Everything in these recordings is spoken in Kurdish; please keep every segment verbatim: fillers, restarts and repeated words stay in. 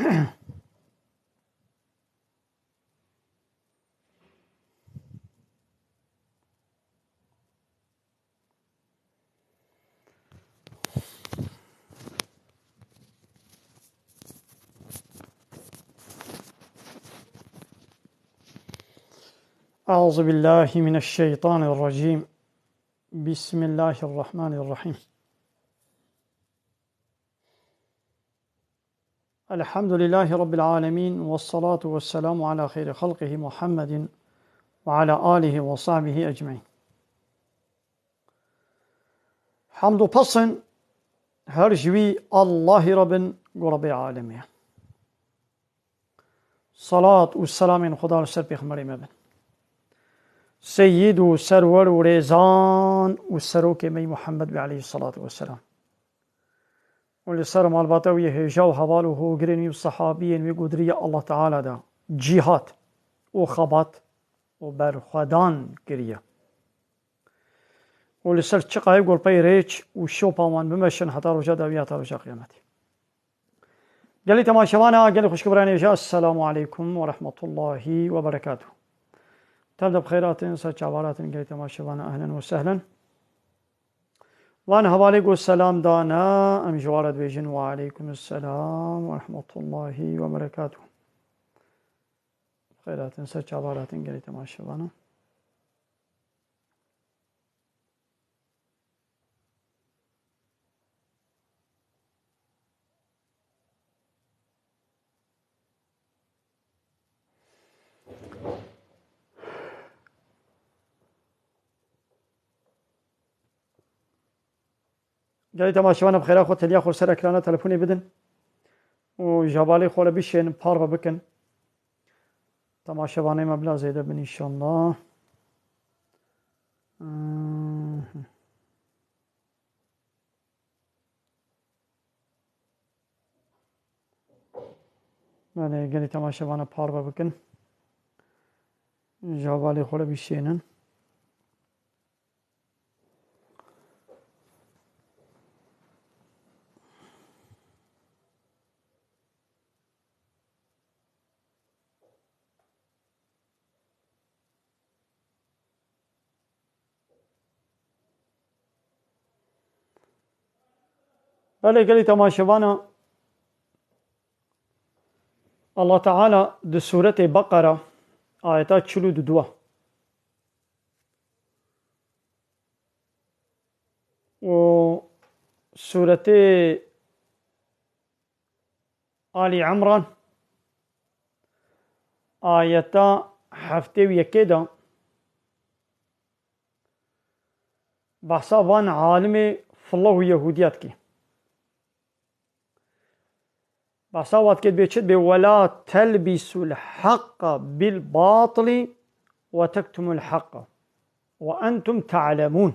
أعوذ بالله من الشيطان الرجيم. بسم الله الرحمن الرحيم. الحمد لله رب العالمين، والصلاة والسلام على خير خلقه محمد وعلى آله وصحبه أجمعين. Hamd û pesn her ji wî Allahî re bin, ku Rebê alemê ye. Salat û selamên Xuda li ser pêxemberê me bin. Seyyid û serwer û rêzan û serokê me yî Muhammed wî aleyhissalatu vesselam. Û li ser malbata wî hêja û heval û hogirên wî û sehabiyên wî ku di riya Allah Teala de cîhat û xebat û berxwedan kiriye. Û li ser çiqayê ku li pey rêç û şopa wan bimeşin heta roja dawî, heta roja qiyametê. Gelî temaşevana, gelî xwişk û birayên hêja, Esselamu aleykum ve rahmetullahi ve berekatuh. Tev de bi xeyr hatin, ser çava hatin, gelî temaşevana, ehlen ve sehlen. Van hevalê ku selam dane, em ji wan re dibêjin, Ve aleykum selam ve rahmetullahi ve berekatuh. Xeyr hatin, ser çava hatin, gelî temaşevana. Gelî temaşevanan bi xêra xwe teliya xwe li ser ekrana telefonê bidin û ji hevalê xwe re bişên parve bikin. Temaşevanê me bila zêde bin înşallah. Belê, gelî temaşevana parve bikin. Ji hevalê xwe re bişênin. Belê gelî temaşevana, Allah Teala di Sûretê Beqera ayeta çil û du û Sûretê Alî Emran ayeta heftê û yekê de behsa van alimê fillah û Yehûdiya dike. Behsa wa dike dibê çi? Dibê, "Wela telbîsul haqqa bil batili ve tektumul haqqa ve entum ta'lemûn."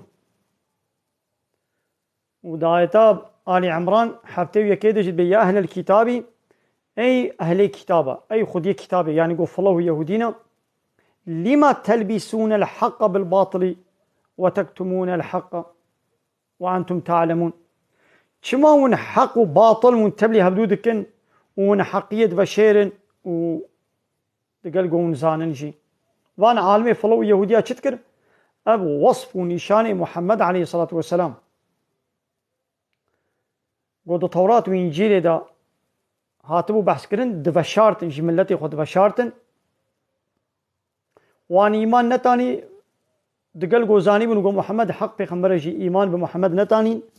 Û di ayeta Alî Emran heftê û yekê de jî dibê, "Ya ehlel kitabî, ey ehlê kitaba, ey xwediyê kitabê, yanî ku fillah û Yehûdî ne, lima telbîsûnel haqqa bil batili ve tektumûnel haqqa ve entum ta'lemûn." Çima hûn heq û batil hûn tevlî hevdû dikin û hûn heqiyê diveşêrin û digel ku hûn zanin jî? Van alimê fillah û Yehûdiya çi dikir? Ev wesf û nîşanê Muhammed aleyhissalatu vesselam ku di Tewrat û Încîlê de hatibû behs kirin, diveşartin, ji miletê xwe diveşartin. Wan îman netanî, digel ku zanîbûn ku Muhammed heq pêxember e jî îman bi Muhammed netanîn.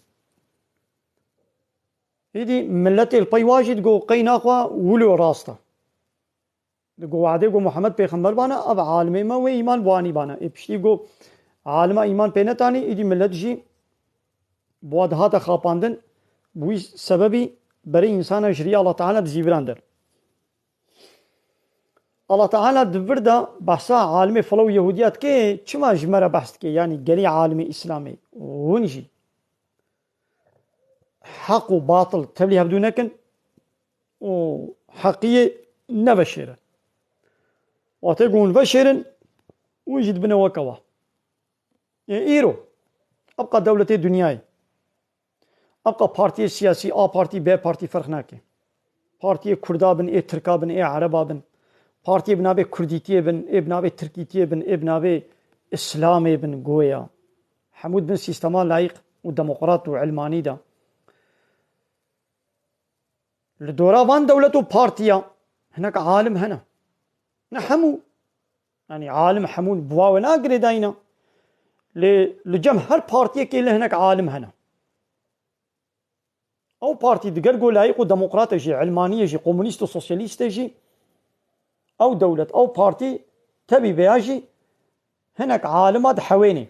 Îdî miletê li pey wa jî digo qey naxwe wilo rast e. Digo wadê ku Muhammed pêxember bana, ev alimê me wê îman bi wanî bana. Ê piştî ku alima îman pê netanî, îdî milet jî bi wa dihate xapandin, bi wî sebebî berê însana ji riya Allah Teala dizîvirandin. Allah Teala di vir de behsa alimê fillah û Yehûdiya dike, çima ji me re behs dike? Yanî gelî alimê Îslamê hûn jî heq û batil tevlî hevdû nekin û heqiyê neveşêrin. Wextê ku hûn veşêrin, hûn jî dibine weke we. Ê îro, ebqa dewletê dinyayê, ebqa partiyê siyasî, A partî, B partî ferq nake. Partiyê Kurda bin, ê Tirka bin, ê Ereba bin. Partiyê bi navê Kurdîtiyê bin, ê bi navê Tirkîtiyê bin, ê bi navê Îslamê bin, goya. Hemû di bin sîstema layîq û demokrat û ilmanî de. Li dora van dewlet û partiya hinek alim hene. Ne hemû. Yanî alim hemû bi wa we nagirêdayîne. Lê li cem her partiyekê li hinek alim hene. Ew partî digel ku layîq û demokrat e jî, ilmanî ye jî, komunîst û sosyalîst e jî, ew dewlet, ew partî tevî veya jî hinek alima dihewênê.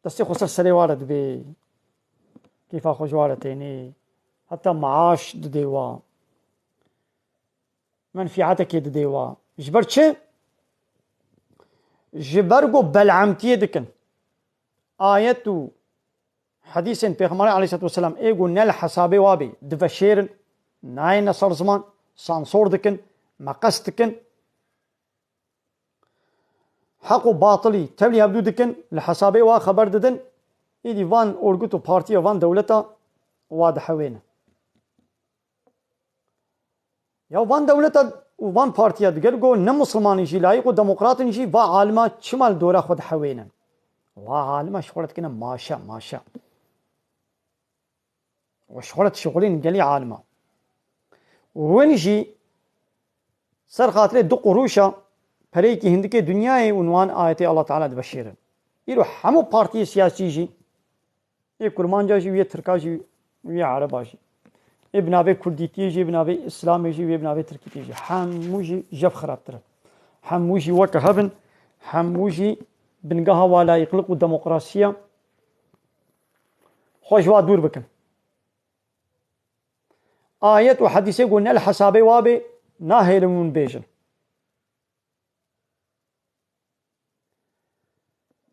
Destê xwe ser serê wa re dibê. Kêfa xwe ji wa re tênê. Heta maaş didê wa. Menfîetekê didê wa. Ji ber çi? Ji ber ku belemtiyê dikin. Ayet û hedîsên Pêxemberê aleyhisselatu vesselam ê ku ne li hesabê wa bê, diveşêrin, nayêne ser ziman, sansor dikin, meqes dikin. Heq û batilî tevlî hevdû dikin, li hesabê wa xeber didin, îdî van orgut û partiya van dewleta wa dihewêne. Ya van dewleta û van partiya digel ku ne misilmanî jî, layîq û demokratin jî va alima çima li dora xwe dihewênin? Va alima ji xwe re dikine maşe, maşe. Û ji xwe re dişixulînin gelî alima. Win jî ser xatirê du qurûşa pereyekî hindikê dinyayê û wan ayetê Allah Teala diveşêrin. Îro hemû partiyê siyasî jî, ê Kurmanca jî, û yê Tirka jî, û yê Ereba jî, ê bi navê Kurdîtiyê jî, ê bi navê Îslamê jî, û yê bi navê Tirkîtiyê jî, hemû jî jev xirabtir in. Hemû jî weke hev in, hemû jî bingeha wa layîqlik û demokrasiya xwe ji wa dûr bikin. Ayet û hedîsê ku ne li hesabê wa bê, nahêlin hûn bêjin.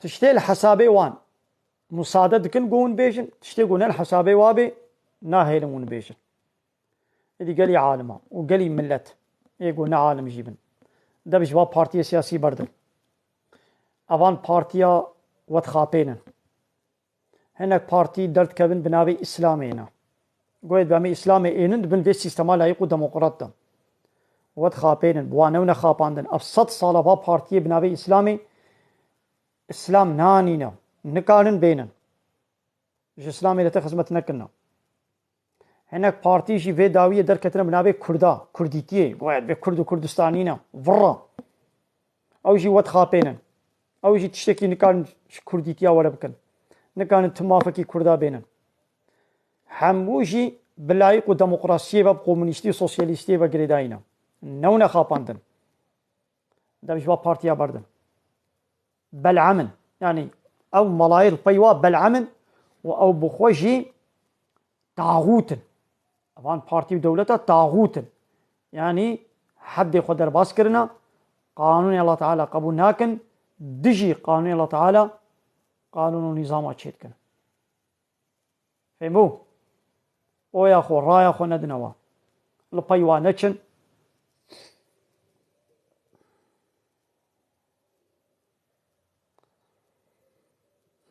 Tiştê li hesabê wan musade dikin ku hûn bêjin, tiştê ku ne li hesabê wa bê, nahêlin hûn bêjin. Êdî gelî alima û gelî millet, ê ku ne alim jî bin, deb ji va partiyê siyasî berdin. Evan partiya we dixapênin. Hinek partî derdikevin bi navê Îslamê ne. Goyê di em ê Îslamê ênin di bin vê sîstema layîq û demokrat de. We dixapênin, bi wan newne xapandin. Ev sed sala va partiyê bi navê Îslamê Îslam nanîne. Nikarin bênin. Ji Îslamê de te xizmet nekirine. Hinek partî jî vê dawiyê derketine bi navê Kurda, Kurdîtiyê. Goya divê Kurd û Kurdistanî ne. Virre. Ew jî we dixapênin. Ew jî tiştekî nikarin ji Kurdîtiya we re bikin. Nikarin tu mafekî Kurda bênin. Hemû jî bi layîq û demokrasiyê ve, bi komunîstî û sosyalîstiyê ve girêdayî ne. Newne xapandin. Dev ji va partiya berdin. Bel'am in. Yanî ew melayê li pey wa Bel'am in û ew bi xwe jî taxût in. Evan partî û dewleta taxût in. Yanî heddê xwe derbas kirine, qanûnê Allah Teala qebûl nakin, dijî qanûnê Allah Teala qanûn û nîzama çêdikin. Fehmû? Oya xwe, raya xwe nedine wa. Li pey wa neçin.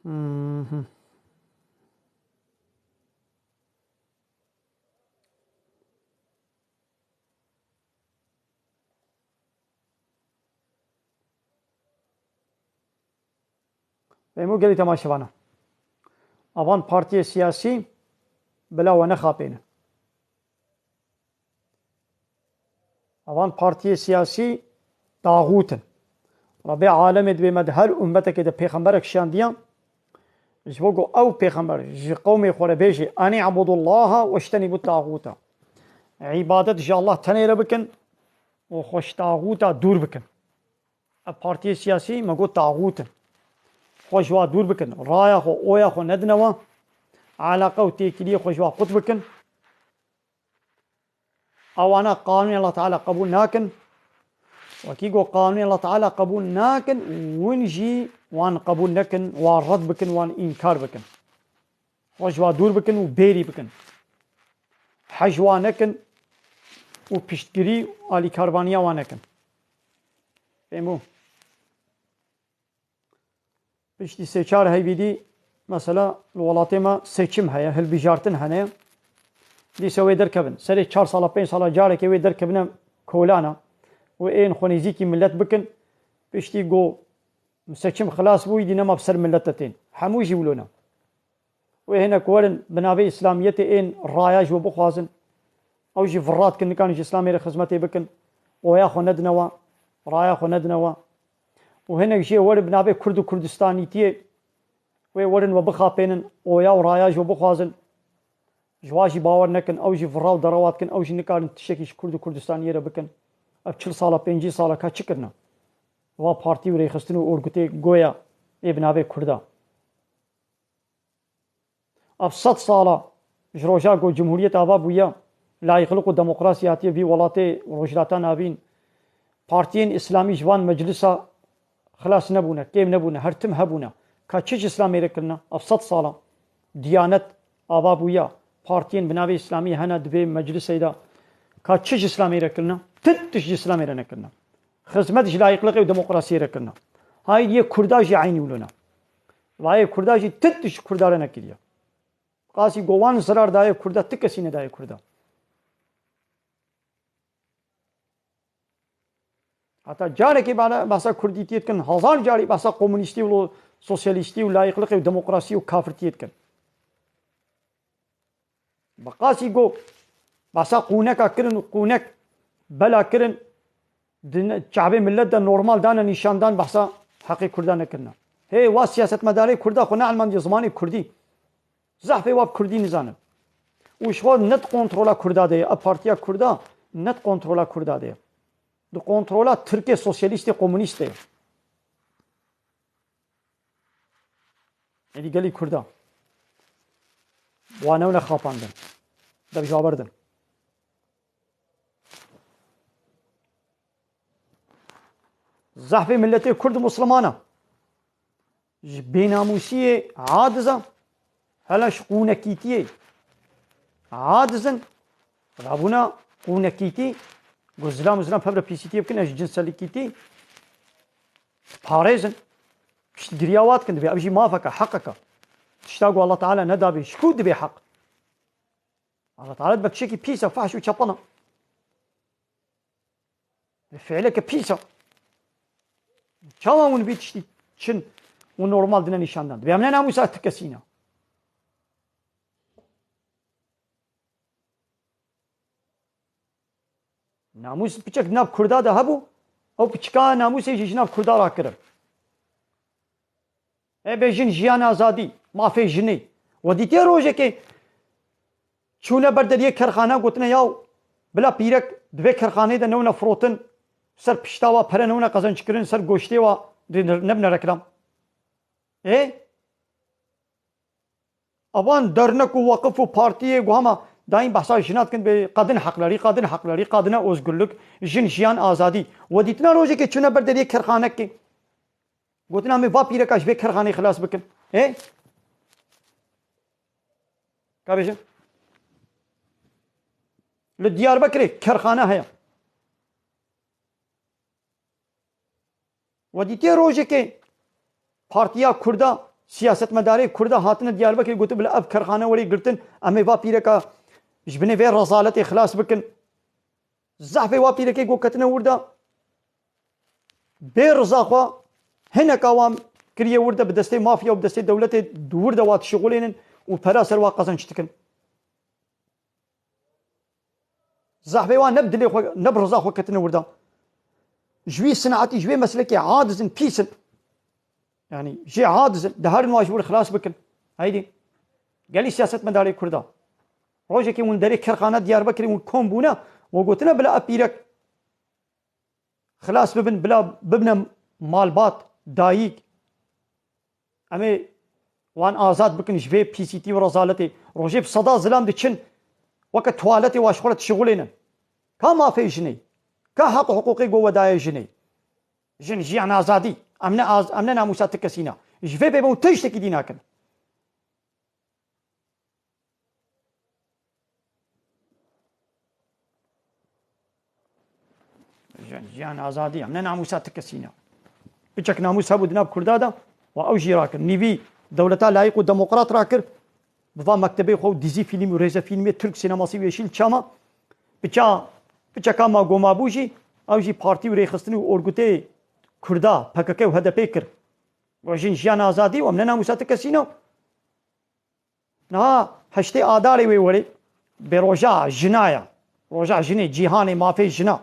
Mhm. Fehmû gelî temaşevana. Avan partiyê siyasî bila we nexapêne. Avan partiyê siyasî taxût in. Rebê alemê dibê me di her ummetekê de pêxemberek şiyandiya. Ji bo ku ew pêxember ji qewmê xwe re bêjê, "Enî ebudullaha weştenîbû taxûta." Îbadet ji Allah tenê re bikin û xwe ji taxûta dûr bikin. Ev partiyê siyasî me got taxût in. Xwe ji wa dûr bikin. Raya xwe, oya xwe nedine wa. Eleqe û têkiliyê xwe ji wa qut bikin. Ewana qanûnê Allah Teala qebûl nakin. Wekî got qanûnê Allah Teala qebûl nakin, win jî wan qebûl nekin, wan red bikin, wan înkar bikin. Xwe ji wa dûr bikin û bêrî bikin. Hej wa nekin û piştgirî û alîkarvaniya wa nekin. Fehmû? Piştî sê çar heyvîdî, mesela, li welatê me seçim heye, hilbijartin hene. Dîsa wê derkevin. Serê çar sala, pênc sala carekê wê derkevine kolana û ên xwe nêzîkî millet bikin. Piştî go seçim xilas bû, îdî nema bi ser millet de tên. Hemû jî wilo ne. Wê hinek werin bi navê Îslamiyetê ên raya ji we bixwazin. Ew jî virra dikin, nikarin ji Îslamê re xizmetê bikin. Oya xwe nedine we, raya xwe nedine we. Û hinek jî werin bi navê Kurd û Kurdistanîtiyê wê werin we bixapênin, oya û raya ji we bixwazin. Ji wa jî bawer nekin, ew jî virra û derewa dikin, ew jî nikarin tiştekî ji Kurd û Kurdistaniyê re bikin. Ev çil sala, pêncî sala ka çi kirine? Va partî û rêxistin û orgutê goya ê bi navê Kurda. Ev sed sala ji roja ku Cumhuriyet ava bûye, layîqliq û demokrasî hatiye vî welatê Rojhilata Navîn, partiyên Îslamî ji van meclisa xilas nebûne, kêm nebûne, her tim hebûne. Ka çi ji Îslamê re kirine? Ev sed sala Diyanet ava bûye, partiyên bi navê Îslamî hene di vê meclisê de. Ka çi ji Îslamê re kirine? Ti tişt ji Îslamê re nekirine. Xizmet ji layîqliqê û demokrasiyê re kirine. Haydiye Kurda jî eynî wilo ne. Layê Kurda jî ti tişt Kurda re nekiriye. Qasî go wan zirar daye Kurda, ti kesî nedaye Kurda. Heta carekê bana behsa Kurdîtiyê dikin, hezar carî behsa komunîstî û sosyalîstî û layîqliqê û demokrasî û kafirtiyê dikin. Bi qasî go behsa qûneka kirin û qûnek bela kirin, di ne-, çavê millet de normal dane nîşandan, behsa heqê Kurda nekirine. Hê wa siyasetmedarê Kurda xwe neelmandiye zimanê Kurdî. Zehfê wa bi Kurdî nizane. Û ji xwe ne di kontrola Kurda de ye. Ev partiya Kurda ne di kontrola Kurda de ye. Di kontrola Tirkê sosyalîstê komûnîst de ye. Êdî gelî Kurda. Wa newne xapandin. Dev ji wa berdin. Zehfê milletê Kurd û Muslimana. Ji bênamûsiyê aciz e, hele ji qûnekîtiyê aciz in, rabûna qûnekîtî, ku zilam û zilam pevre pîsîtiyê bikin, ez ji cinselîkîtî diparêzin. Piştgiriya wa dikin, divê ev jî mafeke, heqeke. Tişta ku Allah Teala nedabê, ji ku dibê heq? Allah Teala dibe tiştekî pîs e, fahş û çepel e. Fiileke pîs e. Çawa hûn vî tiştî çin û normal dine nîşan dan? Dibê em ne namûsa ti kesî ne. Namûs piçek di nav Kurda de hebû, ew piçika namûsê jî ji nav Kurda rakirin. Ê bê jin, jiyan, azadî, mafê jinê. We dîtiye rojekê çûne ber deriyê kerxana, gotine, yaw, bila pîrek di vê kerxaneyê de newne firotin, ser pişta wa pere newne qezençkirin, ser goştê wa, dê nebine reklam. Ê? Avan dernek û weqif û partiyê ku hema daîm behsa jina dikin, bê kadın hakları, kadın hakları, kadına özgürlük, jin, jiyan, azadî. We dîtina rojekê çûne ber deriyê kerxanekê. Gotin, em ê va pîreka ji vê kerxanê xilas bikin. Ê? Ka bêjin? Li Diyarbekirê kerxane heye. We dîtiye rojekê partiya Kurda, siyasetmedarê Kurda hatine Diyarbekirê, gotin, bila ev kerxane were girtin, em ê va pîreka ji binê vê rezaletê xilas bikin. Zehfê wa pîrekê ku ketine wir de, bê riza xwe hineka wan kiriye wir de, bi destê mafya û bi destê dewletê di wir de wa dişixulênin û pera ser wa qezenç dikin. Zehfê wan ne bi dilê xwe, ne bi riza xwe ketine wir de. Ji wî sinetî, ji wê meslekê aciz in, pîs in. Yanî jê aciz in, diherin wa ji wir xilas bikin. Heydî. Gelî siyasetmedarê Kurda. Rojekê hûn derê kerxana Diyarbekirê hûn kom bûne, we gotine bila ev pîrek xilas bibin, bila bibine malbat, dayik. Em ê wan azad bikin ji vê pîsîtî û rezaletê. Rojê bi seda zilam diçin, weke tuwaletê wa ji xwe re dişixulênin. Ka mafê jinê? Ka heq û hiqûqê ku we daye jinê? Jin, jiyan, azadî. Em ne az-, em ne namûsa ti kesî ne. Ji vê bêbûn tiştekî dî nakin. Jin, jiyan, azadî, em ne namûsa ti kesî ne. Piçek namûs hebû di nav Kurda de, wa ew jî rakir. Nîvî dewleta layîq û demokrat rakir. Bi va mektebê xwe û dizî fîlm û rêzefîlmê Türk sineması û Yeşilçam a. Piça, piçeka ma goma bû jî, ew jî partî û rêxistinî û orgutê Kurda, P K K û H D P kir. Got, jin jiyan azadî, em ne namûsa ti kesî ne. Niha heştê Adarê wê werê, bê roja jina ya. Roja jinê, cîhanê, mafê jina.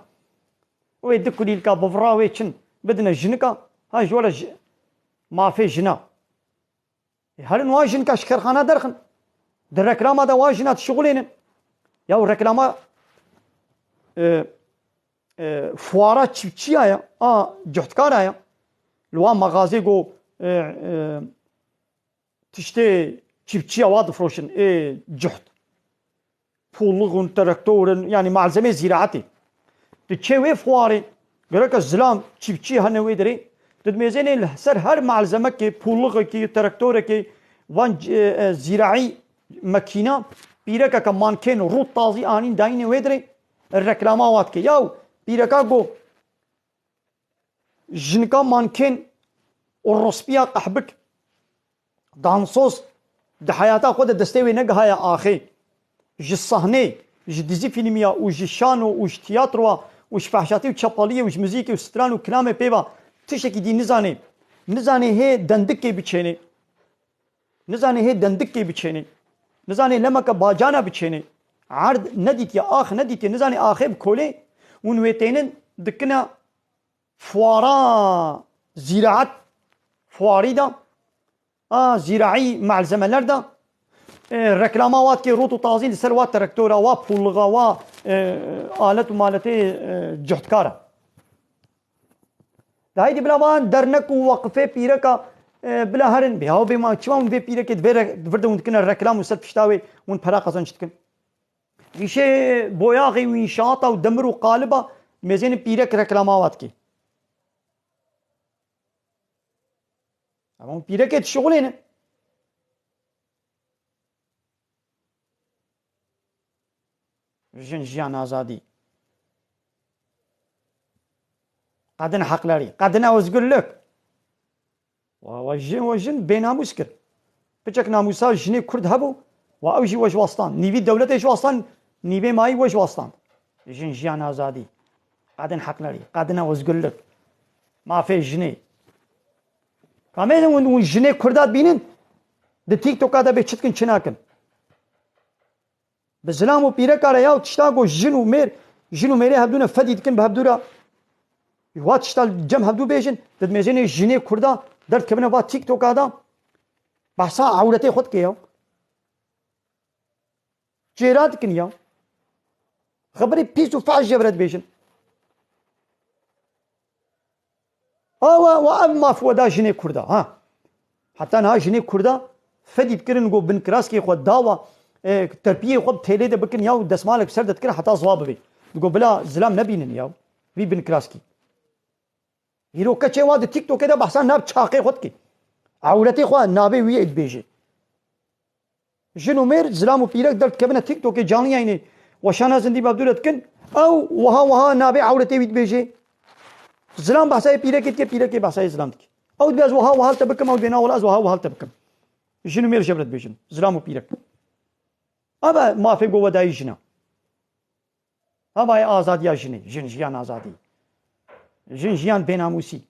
Wê du kulîlka bivira wê çin, bidine jinika, ha ji were ji, mafê jina. E, herin wan jinika ji kerxana derxin. Di reklama de wan jina dişixulênin. Ya û reklama, e, e, fuara çipçiya ya, a cuhtkara ya. Li wan mexazê go, e, e, tiştê çipçiya wa difroşin, ê cuht. Pûlix in, traktor in, yanî malzemê zîraetê. Tu çê wê fuarê, gereke zilam, çîfçî hene wê derê, tu dimêzênê li ser her malzemekê, pûlixekê, traktorekê, van, e, e, zîraî mekîna, pîrekeke mankên rût tazî anîn dayînê wê derê, reklama wa dike. Yaw, pîreka go, Jinika mankên û rospiya qehbik, dansoz, di heyata xwe de destê wê negihaye axê. Ji sahnê, ji dizî fîlmiya û ji şano û ji tiyatroa û ji fehşatî û çepaliyê û ji muzîkê û stran û kilamê pê ve tiştekî dî nizanê. Nizanê hê dendikê biçênê. Nizanê hê dendikê biçênê. Nizanê lemeke bacana biçênê. Erd nedîtiye, ax nedîtiye. Nizanê axê bi kolê hûn wê tênin dikine fuara zîraet, fuarî de, a zîraî malzemeler de, e, reklama wa dikê rût û tazî li ser wa traktora, wa pûlixa, wa, e, alet û maletê, e, cuhtkara. De heydî bila van dernek û weqifê pîreka, e, bila herin. Bê haw bê ma çima hûn vê pîrekê di vê re-, di vir de hûn dikine reklam û ser pişta wê hûn pera qazanç dikin. Îşê boyaxê û înşaata û demir û qaliba mêzênin pîrek reklama wa dikê. Ama hûn pîrekê dişixulênin. Jin jiyan azadî. Qadın hakları, qadına özgürlük. Wa, wa jin, wa jin bênamûs kir. Piçek namûsa jinê Kurd hebû, wa ew jî we ji wastan. Nîvî dewletê ji wastan, nîvê mayî we ji wastan. Jin jiyan azadî. Qadın hakları, qadına özgürlük. Mafê jinê. Kamê hûn, hûn jinê Kurda dibînin, di TikToka de bê çi dikin, çi nakin. Bi zilam û pîreka re ya û tişta ku jin û mêr, jin û mêrê hevdû ne fedî dikin bi hevdû re. Wa tişta cem hevdû bêjin, di dimêzênê jinê Kurda derdikevine va TikToka da behsa ewretê xwe dike ya. Çêra dikin ya. Xeberê pîs û fehş jê re dibêjin. Awa, wa ev maf we da jinê Kurda, ha. Heta niha jinê Kurda fedî dikirin, go bin kiraskê xwe dawa, e, terpiyê xwe bi têlê de bikin ya û desmalek ser de dikirin heta ziwa bibê. Digo bila zilam nebînin ya. Vî bin kiraskî. Hîro keçê wa di TikTokê de behsa nav çaqê xwe dike. Ewretê xwe navê wî yê dibêje. Jin û mêr, zilam û pîrek derdikevine TikTokê canlı yayınê. Weşana zindî bavdûre dikin. Ew wiha wiha navê ewretê wî dibêje. Zilam behsayê pîrekê dike, pîrekê behsayê zilam dike. Ew dibê ez wiha wiha li te bikim, ew dibê na wela ez wiha wiha li te bikim. Jin û mêr jevre dibêjin. Zilam û pîrek. Ava mafê go wedayî jina. Havayê azadiya jinê, jin jiyan azadî. Jin jiyan bênamûsî.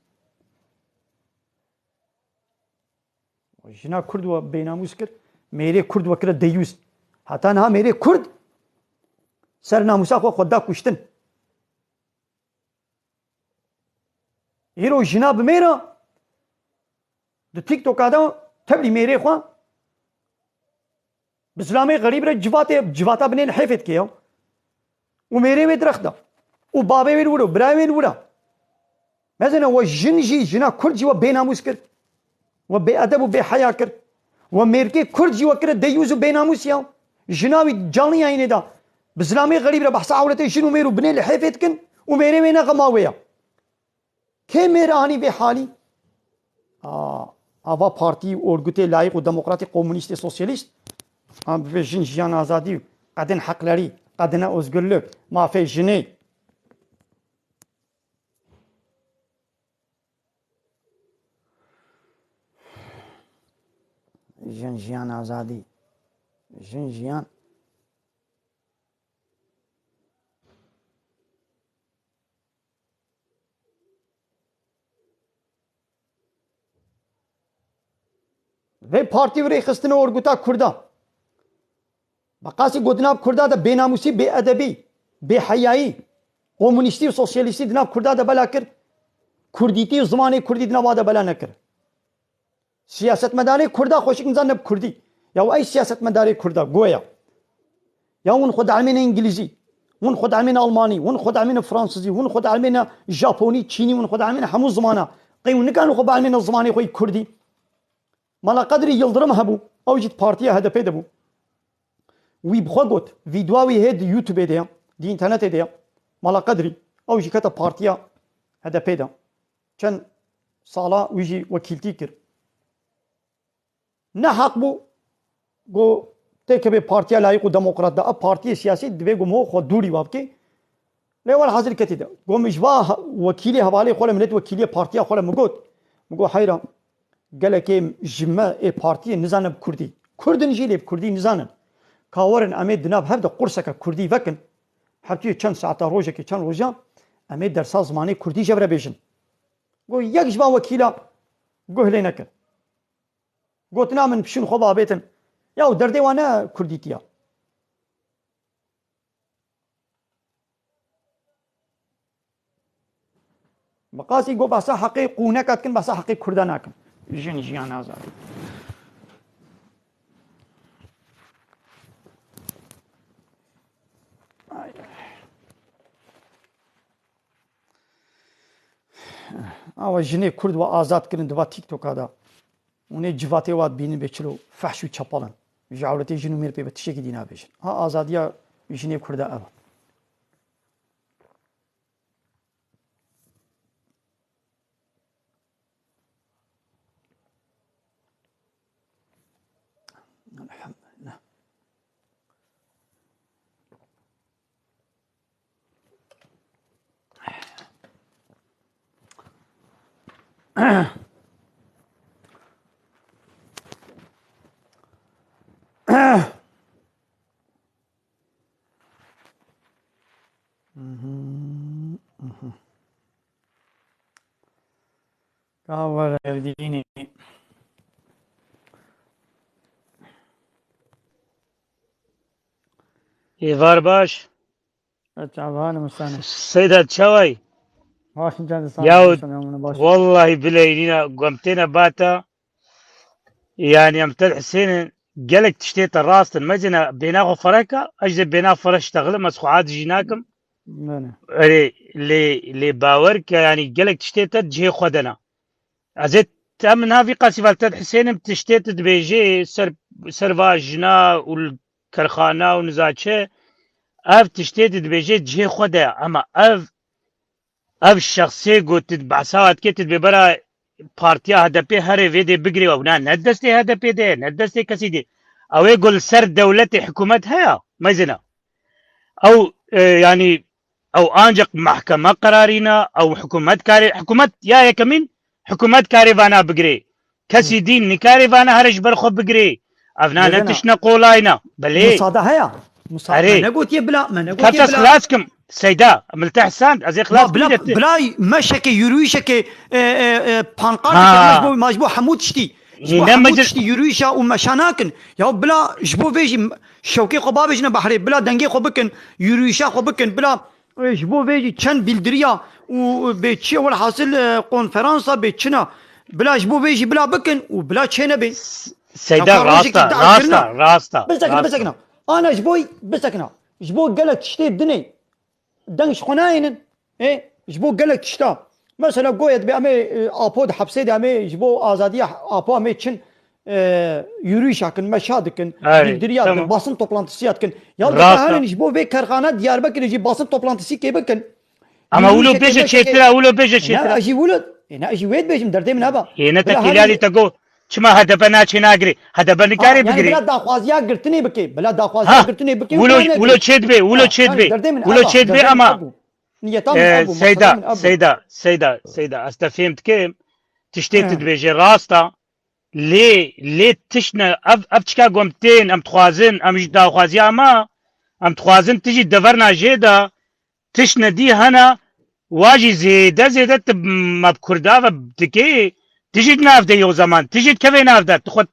Jina Kurd we bênamûs kir, mêrê Kurd we kire deyûs. Heta niha mêrê Kurd ser namûsa xwe xwe da kuştin. Îro jina bi mêra di TikToka de tevlî mêrê xwe bi zilamê xerîb re civatê, civata binê li hêfê dike ya. Û mêrê wê direxda. Û bavê wê li wir e, birayê wê li wir e. Mezene we jin jî, jina Kurd jî we bênamûs kir. We bêedeb û bêheya kir. We mêrkê Kurd jî we kire deyûs û bênamûs ya. Jina wî canlı yayınê da. Bi zilamê xerîb re behsa ewretê jin û mêr û binê li hêfê dikin û mêrê wê ne xema wê ya. Kê mêr anî vê halî? A, ava partî, orgutê layîq û demokratîk, komunîstê, sosyalîst. A, bivê jin jiyan azadî, qedin heqlerî, qedine özgürlük, mafê jinê. Jin jiyan azadî. Jin jiyan. Vê partî virêxistine orguta Kurda. Bi qasî got di nav Kurda de bênamûsî, bêedebî, bêheyayî, komunîstî û sosyalîstî di nav Kurda de bela kir. Kurdîtî û zimanê kurdî di nava de bela nekir. Siyasetmedarê Kurda xweşik nizan ne bi kurdî. Ya ey siyasetmedarê Kurda, goya. Ya hûn xwe dielmêne îngilîzî, hûn xwe dielmêne almanî, hûn xwe dielmêne fransizî, hûn xwe dielmêne japonî, çînî, hûn xwe dielmêne hemû zimana. Qey hûn nikarin xwe bielmêne zimanê xwe yî kurdî. Mala Qedrî Yildirim hebû, ew jî di partiya H D P de bû. Wî bi xwe got, vîdyoa wî hê di YouTube-ê de ye, di înternetê de ye. Mala Qedrî, ew jî kete partiya H D P de. Çend sala wî jî wekîltî kir. Ne heq bû, got, têkevê partiya layîq û demokrat de, ev partiyê siyasî divê, got, ho xwe dûrî wa bike. Lê welhasil ketî de. Got, min ji va he-, wekîlê hevalê xwe re, millet wekîliyê partiya xwe re min got. Min got, heyra, gelekê ji me ê partiyê nizane bi kurdî. Kurd in jî lê bi kurdî nizanin. Ka werin em ê di nav hev de qurseke kurdî vekin. Her tu yê çend saeta rojekê, çend rojan em ê dersa zimanê kurdî ji hev re bêjin. Got, yek ji van wekîla guh lê nekir. Gotina min bişîn xwe babêtin. Ya û derdê wan ne kurdîtiya. Bi qasî got behsa heqê qûneka dikin, behsa heqê kurda nakin. Jin, jiyan, azadî. Ay, ay. Awa jinê kurd we azad kirin di va TikToka de. Hûn ê civatê wa dibînin bê çilo fehş û çepal in. Ji ewletê jin û mêr pê ve tiştekî dî nabêjin. Ha azadiya jinê kurda ev e. Elhamdülillah. Ka were evdînî. Êvar baş. Çavan Musane. Seyda çaway? Baş in, can sağ Yahu, olun, sana, baş. Vallahi billahi nîna gomtêne bata. Yani em tel Hüseyin'in gelek tiştê te rast in. Mecine bêna xwe fereka, ez de bêna fere ştexlim, ez xwe ad jî nakim. Bele. Erê, lê, lê bawer ke, yani gelek tiştê te cihê xwe de ne. Ez ê te min ha vî qasî vel te Hüseyin'im tiştê tu dibêjê ser, ser va jina û kerxana û nizaçe, ev tiştê tu dibêjê cihê xwe de ye. Ema ev, ev şexsê ku tu behsa dikê, tu dibê bera partiya H D P herê vê dê bigirê, ew ne, ne destê H D P de ye, ne destê kesî de. Ew ê ku li ser dewletê hikûmet heye, mezina. Ew, e, yanî, ew ancak mahkeme qerarî ne, ew hikûmet karê, hikûmet ya yekemîn, hikûmet karê vana bigirê. Kesî dîn nikarê vana here ji ber xwe bigirê. Ev na ne tişt ne qolay ne. Belê. Musade heye. Musade. Erê. Me negotiye bila, me negotiye bila. Kata xilas kim. Seyda, milteh sand, ez ê xilas kim. Bila, bila meşeke, yürüyüşeke, e, e, e, pankarteke, ma ji bo, ma ji bo hemû tiştî. Ji bo hemû tiştî yürüyüşa û meşa nakin. Ya bila ji bo vê jî şewkê xwe babêjine behrê, bila dengê xwe bikin, yürüyüşa xwe bikin, bila, e, ji bo vê jî çend bildiriya û bê çi ye, welhasil, e, konferansa bê çina. Bila ji bo vê jî bila bikin û bila çê nebê. Seyda, rasta, rasta, rasta. Bisekine, bisekine. Ana ji bo, bisekine. Ji bo gelek tiştê dinê. Deng ji xwe nayênin. Ê, ji bo gelek tişta. Mesela goye dibê em ê, e, Apo di hepsê de em ê ji bo azadiya Apo em ê çin, e, yürüyüşa kin, meşa dikin, bildiriya dikin, basın toplantısı ya dikin. Ya dikarin ji bo vê kerxana Diyarbekirê jî basın toplantısı kê bikin. Ama wilo bêje çêtir e, wilo bêje çêtir e. Ne, ez jî wilo, e, ne, ez jî wê dibêjim, derdê min heba. Yê ne tekîlyalî te got. Çima H D P naçê nagirê? H D P nikarê bigirê. Bila daxwaziya girtinê bike. Bila daxwaziya girtinê bike. Wilo, wilo çê dibe, wilo çê dibe. Wilo çê dibe ama. Niyeta min ev bû, Seyda, Seyda, Seyda, Seyda, ez te fêm dikim. Tiştê tu dibêjê rast e. Lê, lê tişt ne, ev, ev çika gom tên, em dixwazin, em ji daxwaziya me, em dixwazin tu jî deverna jê de, tişt ne dî hene, wa jî zêde zêde tu me bi Kurda ve dikê, tu jî di nav de yê o zaman, tu jî dikevê nav de, tu xwe,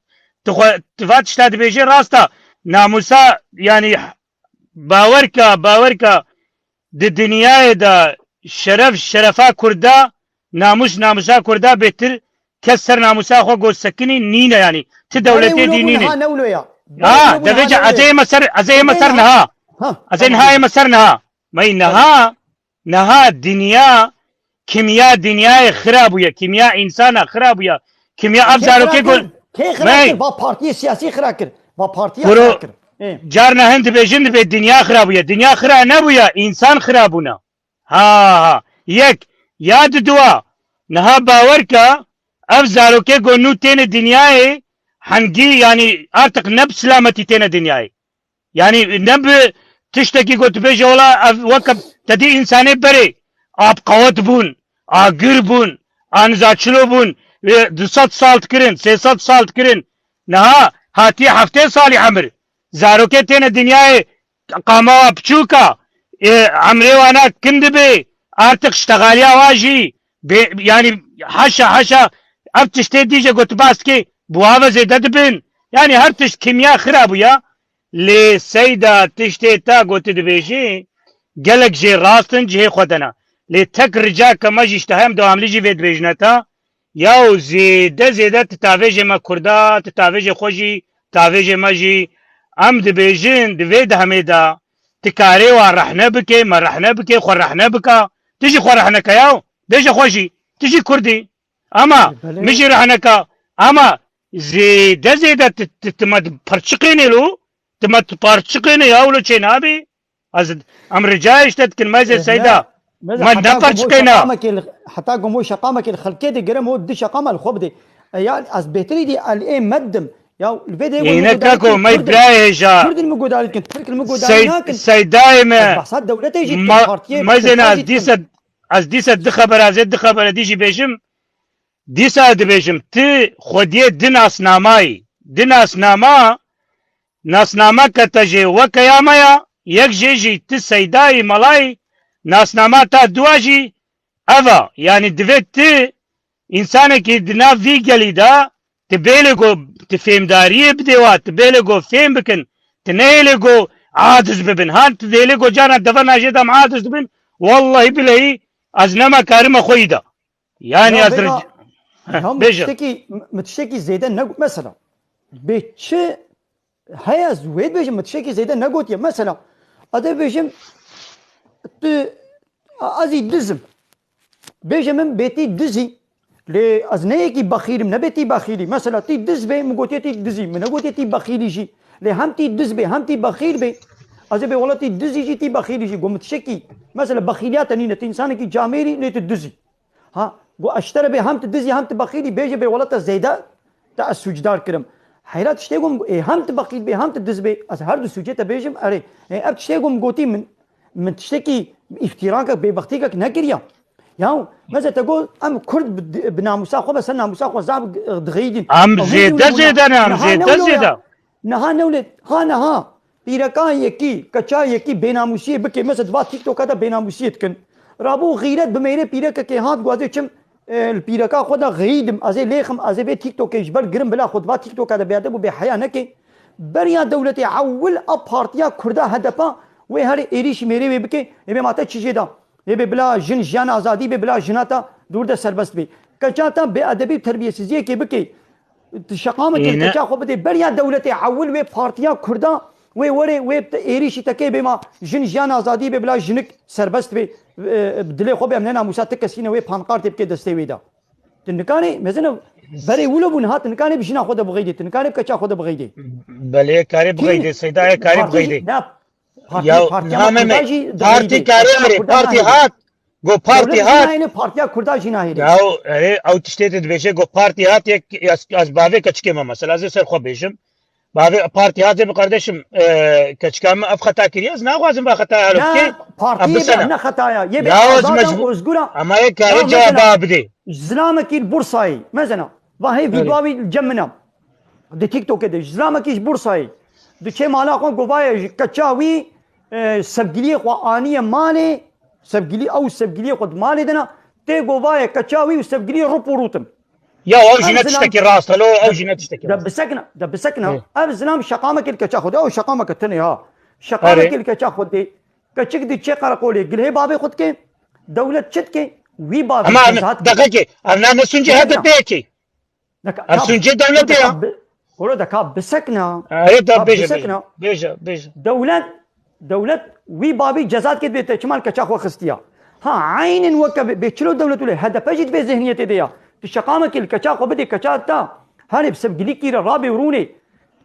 tu xwe, tu va tişta dibêjê rast e, namusa, yanî, bawer ke, bawer ke, di dinyayê de şeref, şerefa Kurda, namûs, namûsa Kurda bêtir kes ser namûsa xwe got sekinî nîne, yanî ti dewletê dî nîne. Ha, devê ez ê me ser, ez ê me ser niha. Ez ê niha ê me ser niha. Mey niha, niha dinya, kimya dinyayê xira bûye, kimya însana xira bûye. Kimya ev zarokê got. Kê xira kir? Va partiyê siyasî xira kir. Va partiya xira kir. Carna hin dibêjin dibê dinya xira bûye. Dinya xira nebûye, însan xira bûne. Ha, ha. Yek. Ya diduwa. Niha bawer ke ev zarokê ku nû têne dinyayê, hengî, yanî artık ne bi silametî têne dinyayê. Yanî ne bi tiştekî ku tu bêje wela ev weke te dî însanê berê ab qewet bûn, agir bûn, aniza çilo bûn, e, du sed sal dikirin, sê sed sal dikirin. Niha hatiye heftê salî emir. Zarokê têne dinyayê qama wa piçûk a, e, emrê wana kin dibe, artık ştexaliya wa jî, bê, yanî haşa, haşa, ev tiştê dîje ku tu bas dikê, bi wa ve zêde dibin. Yanî her tişt kimya xira bûya. Lê Seyda tiştê te ku tu dibêjî, gelek jê rast in, cihê xwe de ne. Lê tek rica ke me jî işte hem dewamlî jî vê dibêjine te, Yaw zêde zêde ti tavêjê me Kurda, ti tavêjê xwe jî, tavêjê me jî, em dibêjin, di vê demê de, ti karê wa rehne bikê, me rehne bikê, xwe rehne bika, ti jî xwe rehne ke yaw, bêje xwe jî, ti jî Kurd î. Ama, min jî rehne ka, ama zêde zêde ti, ti, ti me di perçiqênê lo, ti me di perçiqênê yaw lo çê nabê. Ez, em ricayê ji te dikin, mezê Seyda. Me ne perçikeyna. Heta ku mo şeqamekê li xelkê de girim, o di şeqama li xwe bidê. E, ya, ez bêtirî dî el ê me didim. Ya, li vê de Yine kako, me birayê hêja. Kurd li min guhdarî dikin, Tirk li min guhdarî nakin. Seydayê me. Ez behsa dewletê jî dikim, partiyê. Mezê ne, ez dîsa, ez dîsa di xebera, ez ê di xebera dî jî bêjim. Dîsa dibêjim, ti xwediyê di nasnamayî. Di nasnama, nasnama ke te jê weke ya me ya, yek jê jî ti Seydayî Melayî, nasnama ta dua jî ev a. Yanî divê ti însanekî di nav vî gelî de, ti bêlê ku ti fêmdariyê bidê wa, ti bêlê ku fêm bikin, ti nehêlê ku aciz bibin. Han ti dêlê ku carna deverna jê de em aciz dibin, wellahî bilehî ez nema karime xwe yî de. Yanî ez bêra, ric-, heh, ya min bêje. Tiştekî, min tiştekî zêde ne, mesela, bê çi heye ez wê dibêjim, min tiştekî zêde negotiye. Mesela, ez ê bêjim, tu, a-, ez î dizim. Bêje min bê tî dizî, lê ez ne yekî bexîl im, ne bê tî bexîlî. Mesela, tî diz bê, min gotiye tî dizî, min negotiye tî bexîlî jî. Lê hem tî diz bê, hem tî bexîl bê. Ez ê bê wela tî dizî jî, tî bexîlî jî. Got min tiştekî, mesela, bexîliya te nîne, tu însanekî camêrî, lê tu dizî. Ha, got ez ji te re bê hem tu dizî hem tu bexîlî, bêje bê wela te zêde, te ez sûcdar kirim. Heyra tiştê got, ê, hem tu bexîl bê hem tu diz bê, ez her du sûcê te bêjim, erê. Ê, ev tiştê got min gotî min, min tiştekî îftîrakek, bêbextîkek nekiriya. Ya, meze te got, em Kurd bi, bi namûsa xwe be ser namûsa xwe zaf dixeyidin. Em zêde zêde ne, em zêde zêde. Niha newlê, ha niha, pîreka yekî, keça yekî bênamûsiyê bike, mesela di va TikToka de bênamûsiyê dikin. Rabû xîret bi mêrê pîrekekê hat, guazê çim, e, li pîreka xwe de xeyîdim, ez ê lêxim, ez ê vê TikTokê ji ber girim bila xwe di va TikToka de bêade bû bê heya neke. Beriya dewletê ewil a partiya Kurda H D P wê herê êrîşî mêrê wê bike, ê bê ma te çi jê da? Ê bê bila jin jiyan azadî bê, bila jina te dûr de serbest bê. Keça te bêedebî û terbiyesiziyekê bike. Tu şeqamekê li keça xwe bidê. Beriya dewletê ewil wê partiya Kurda wê were wê êrîşî tekê bê ma jin jiyan azadî bê bila jinik serbest bê, e, dilê xwe bê em ne namûsa ti kesî ne wê pankartê bike destê wê de. Tu nikanê mezin e berê wilo bû niha tu nikanê bi jina xwe de bixeydê, tu nikanê bi keça xwe de bixeydê. Belê karê bixeydê, Seydayê karê bixeydê. Ya, partiya niha me me, partî karê erê, partî hat, go partî hat. Partiya Kurda jî nahêle. Ya, erê, ew tiştê tu dibêje, go partî hat, yek, ez, ez bavê keçikê me, mesela, ez ê ser xwe bêjim. Bavê partî hat, ê bi kardeşim, e, keçika min ev xeta kiriye, ez naxwazim va xetaya helo bike. Partiyê be ne xetaya, yê be azad e, ozgur e. Ama yek karê cewaba bidê. Zilamekî li Bursayê, mezena. Pa hê vîdyoa wî li cem min e. Di TikTokê de ji zilamekî ji Bursayê diçê mala xwe, govaya ji keça wî, e, sevgiliyê xwe aniye malê, sevgilî ew û sevgiliyê xwe di malê de ne, tê govaya keça wî û sevgiliyê rûp û rûtin. Ya ew jî ne tiştekî rast e, lo ew jî ne tiştekî rast. De bisekna, de bisekna. Ev zilam şeqamekê li keça xwe de, ew şeqameke tenê ha. Şeqamekê li keça xwe de, keçik diçe qereqolê, gilhê bavê xwe dike, dewlet çi dike? Wî bavê ceza dike. Ama deqekê, ev ne, ne suncê H D P yekê. Deka, Ev suncê dewletê ya. Kuro deka bisekna. Erê da bêje, bêje, bêje, bêje. Dewlet, dewlet wî bavî ceza dike dibê te çima li keça xwe xistiya. Ha, eynin weke bê, bê çilo dewlet wile, H D P jî dibê zihniyetê de ya. Tu şeqamekê li keça xwe bidê, keça ta. Herê bi sevgilîkî re rabê û rûnê.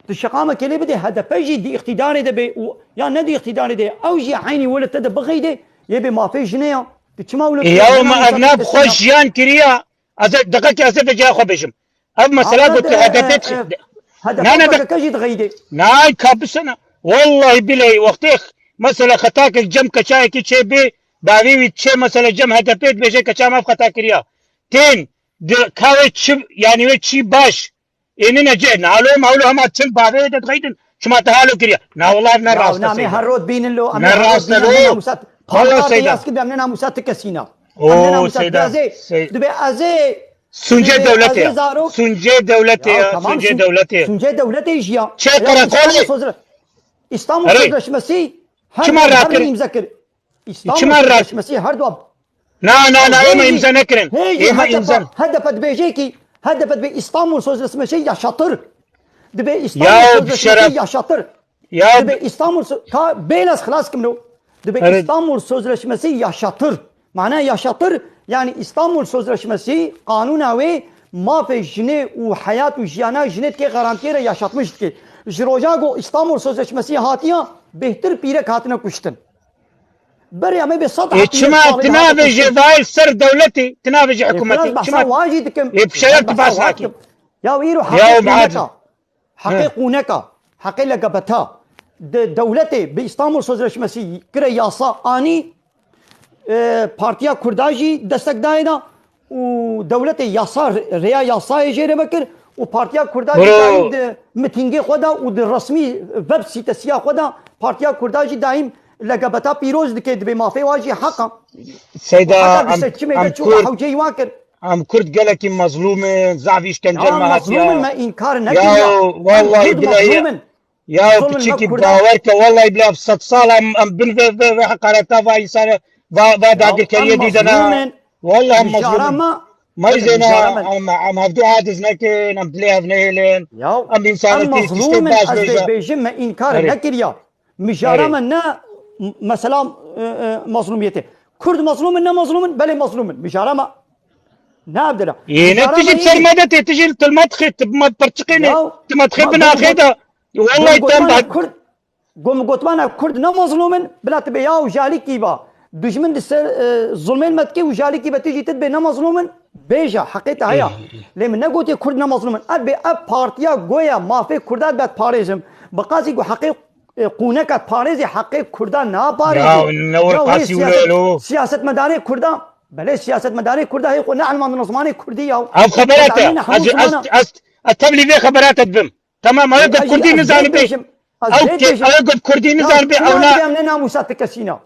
Tu şeqamekê lê bidê, H D P jî di îqtîdarê de bê û ya ne di îqtîdarê de. Ew jî eynî wile te de bixeyde, yê bê mafê jinê ya. Tu çima wile... Ya me ev nav xwe jiyan kiriya. Ez ê, deqekê ez ê vê cihê xwe bêjim. Ev mesela got tu H D P dixî-, na, na, P K K jî dixeyde. Nay, ka bisene. Wallahî bileyî wextê x-, mesela xetakek cem keçayekî çê bê, bavê wî çê mesela cem H D P dibêje keça me ev xeta kiriya. Tên, di, ka wê çi, yanî wê çî baş. Ênine cê, nalo mawlo hema çil bavê de dixeydin. Çima te halo kiriya? Na, wallahî ne rast e, Seyda. Her rot bînin lo, em ne rast e lo. Wallahî Seyda. Em ne namusa ti kesîna. Em ne namusa ti ezê. Dibe ezê. Suncê dewletê ya. Suncê dewletê ya. Suncê dewletê ya. Suncê dewletê jî ya. Çê qereqolê. İstanbul Sözleşmesi. Çima rakir? İstanbul Sözleşmesi her du... Na, na, na, ême îmze nekirin. Ême îmze. H D P dibêje ki, H D P dibê İstanbul Sözleşmesi yaşatır. Dibê İstanbul Sözleşmesi yaşatır. Ya. Dibê İstanbul Sö-, ka bêle ez xilas kim lo. Dibê İstanbul Sözleşmesi yaşatır. Mana yaşatır, yani İstanbul Sözleşmesi, qanûna wê mafê jinê û heyat û jiyana jinê dike garantiyê re yaşatmış dike. Ji roja ku İstanbul Sözleşmesi hatiya, bêhtir pîrek hatine kuştin. Berê em ê bê sed... Ê, çima tu navêjî vayê ser dewletê, tu navêjî hikûmetê? Çima? Wajî dikim. Ê, pişeyer tu bas nakî. Ya îro heqê qûneka. Heqê qûneka. Heqê L G B T. Di dewletê bi İstanbul Sözleşmesi kire yasa anî, e, Partiya Kurda jî destek dayê da û dewletê yasa, rêya yasayê jê re vekir û Partiya Kurda jî daîm di mitîngê xwe de û di resmî web sîtesiya xwe de Partiya Kurda jî daîm L G B T pîroz dike, dibê mafê wa jî heq e. Seyda, heta em, di seçimê de em çû Kurd, hewceyî wan kir. Em Kurd gelekî mezlûm in, zaf îşkence li me hatiye. Ya mezlûm in, me înkar nekiriye. Ya, wallahî bilahî. Ya piçekî bawer ke, wallahî bila sed sal em, em bin vê, vê, vê heqareta va însana, va, va dagirkeriyê dîdene. Wallahî em mezlûm in. Meyzêne em, em hevdû aciz nekin, em dilê hev nehêlin. Em însanetî tiştê baş bêje. Bêjim me înkar nekiriya. Mijara me ne, m-, mesela, e, e, mezlûmiyetê. Kurd mezlûm in, ne mezlûm in, belê mezlûm in. Mijara me ne ev dira. Yê ne tijî sermede tê, tijî tilmet xê, tilmet pirçiqê ne, tilmet xê binaxê de. Wallahî tem bad. Kurd, gom gotmana Kurd ne mezlûm in, bila tu bê ya û jalîkî ba. Dijmin di ser, e, zulmên me dike û jalîkî be tu jî tu dibê ne mezlûm in, bêje, heqê te heye. Lê min negotiye Kurd ne mezlûm in. Ev bê ev partiya goya mafê Kurda dibe parêzim. Bi qasî ku heqê, e, qûneka parêzê heqê Kurda naparêzê. Ya, ne wir qasî wilo. Siyasetmedarê Kurda, belê siyasetmedarê Kurda hê xwe neelmandin zimanê Kurdî ya. Ev xebera te. Ez, ez, ez, ez tevlî vê xebera te dibim. Tamam, ew gov kurdî nizanibê. Ew ke, ew gov kurdî nizanibê, ew na. Em ne namusa ti kesîna.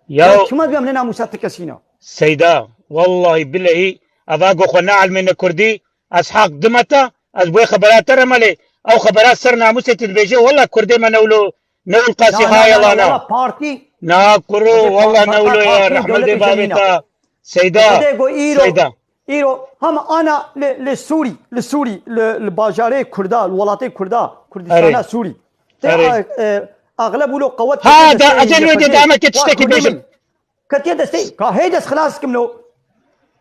Ya. Çima dibê em ne namusa ti kesîna? Seyda, wallahî bilehî, eva go xwe neelmêne kurdî, ez haq dime te, ez wê xebera te re me lê, ew xebera ser namûsê tu dibêje, wallah kurdê me ne wilo, ne wil qasî hayalana. Partî. Na kuro, wallah ne wilo ya, rehmet dê bavê te. Seyda, Seyda. Îro hema ana li, li Sûrî, li Sûrî, li, li bajarê Kurda, li welatê Kurda, Kurdistana Sûrî. Te, e, axleb wilo qewet. Ha, da, ez ê wê dê dame ke tiştekî bêjim. Ketiye destê, ka hê dest xilas kim lo.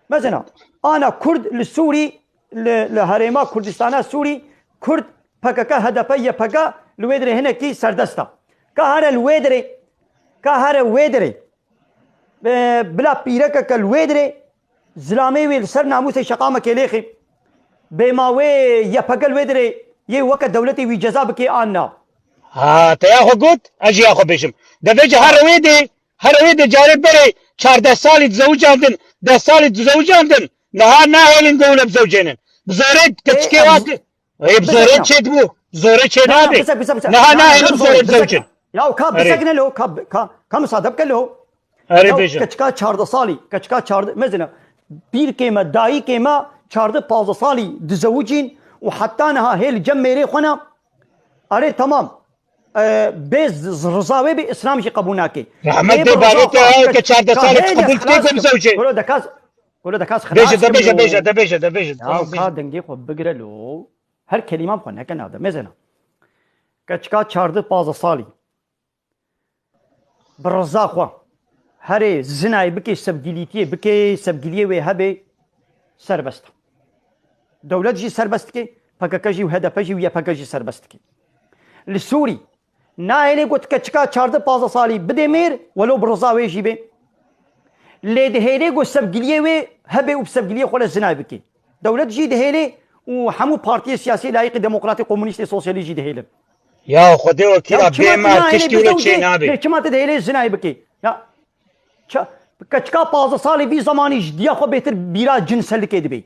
Mesela, ana Kurd li Sûrî, li, li herêma Kurdistana Sûrî, Kurd P K K, H D P, Y P G li wê dirê hinekî serdest e. Ka here li wê dirê, ka here wê dirê. Bila pîrekeke li wê dirê, zilamê wê li ser namûsê şeqamekê lêxê. Bêma wê Y P G li wê dirê yê weke dewletê wî ceza bikê an na. Ha, te ya xwe got, ez jî ya xwe bêjim. Devê jî her wê dê, her wê dê carê berê çardeh salî dizewicandin, deh salî dizewicandin, niha nahêlin dewle bizewcênin. Bi zorê keçikê wa ki. Ê, bi zorê çêdibû. Zorê çê nabe. Niha nahêlin bi zorê bizewicin. Ya ka bisekine lo, ka, ka, ka misade bike lo. Erê bêje. Keçika çardeh salî, keçika çardeh, mezina, bîrkê me, dayikê me çardeh pazdeh salî dizewicîn û heta niha hê li cem mêrê xwe ne. Erê temam. E, bê z-, z-, riza wê bê, Îslam jî qebûl nake. Rehmet bê bê, bavê te, ke çardeh salî qebûl dike ku bizewicê. Kuro dekas, kuro dekas xelas kim lo. Bêje, de bêje, de bêje, de bêje. Ya ka dengê xwe bigire lo. Her kelîma xwe neke nade. Mezina. Keçika çardeh pazdeh salî. Bi riza xwe. Herê zinayê bike, sevgilîtiyê bike, sevgiliyê wê hebe, serbest e. Dewlet jî serbest dike, P K K jî û H D P jî û Y P G jî serbest dike. Li Sûrî nahêlê got keçika çardeh pazdeh salî bidê mêr, welo bi riza wê jî bê. Lê dihêlê got sevgiliyê wê hebe û bi sevgiliyê xwe re zinayê bike. Dewlet jî dihêlê û hemû partiyê siyasî layîqî demokratî, komunîstê, sosyalîst jî dihêlin. Ya Xwedê wekîla, bê me tiştî wilo çê nabê. Lê çima tu dihêlê zinayê bikî? Ya ça-, keçika pazdeh salî vî zemanî ji diya xwe bêtir bîra cinsellikê dibê.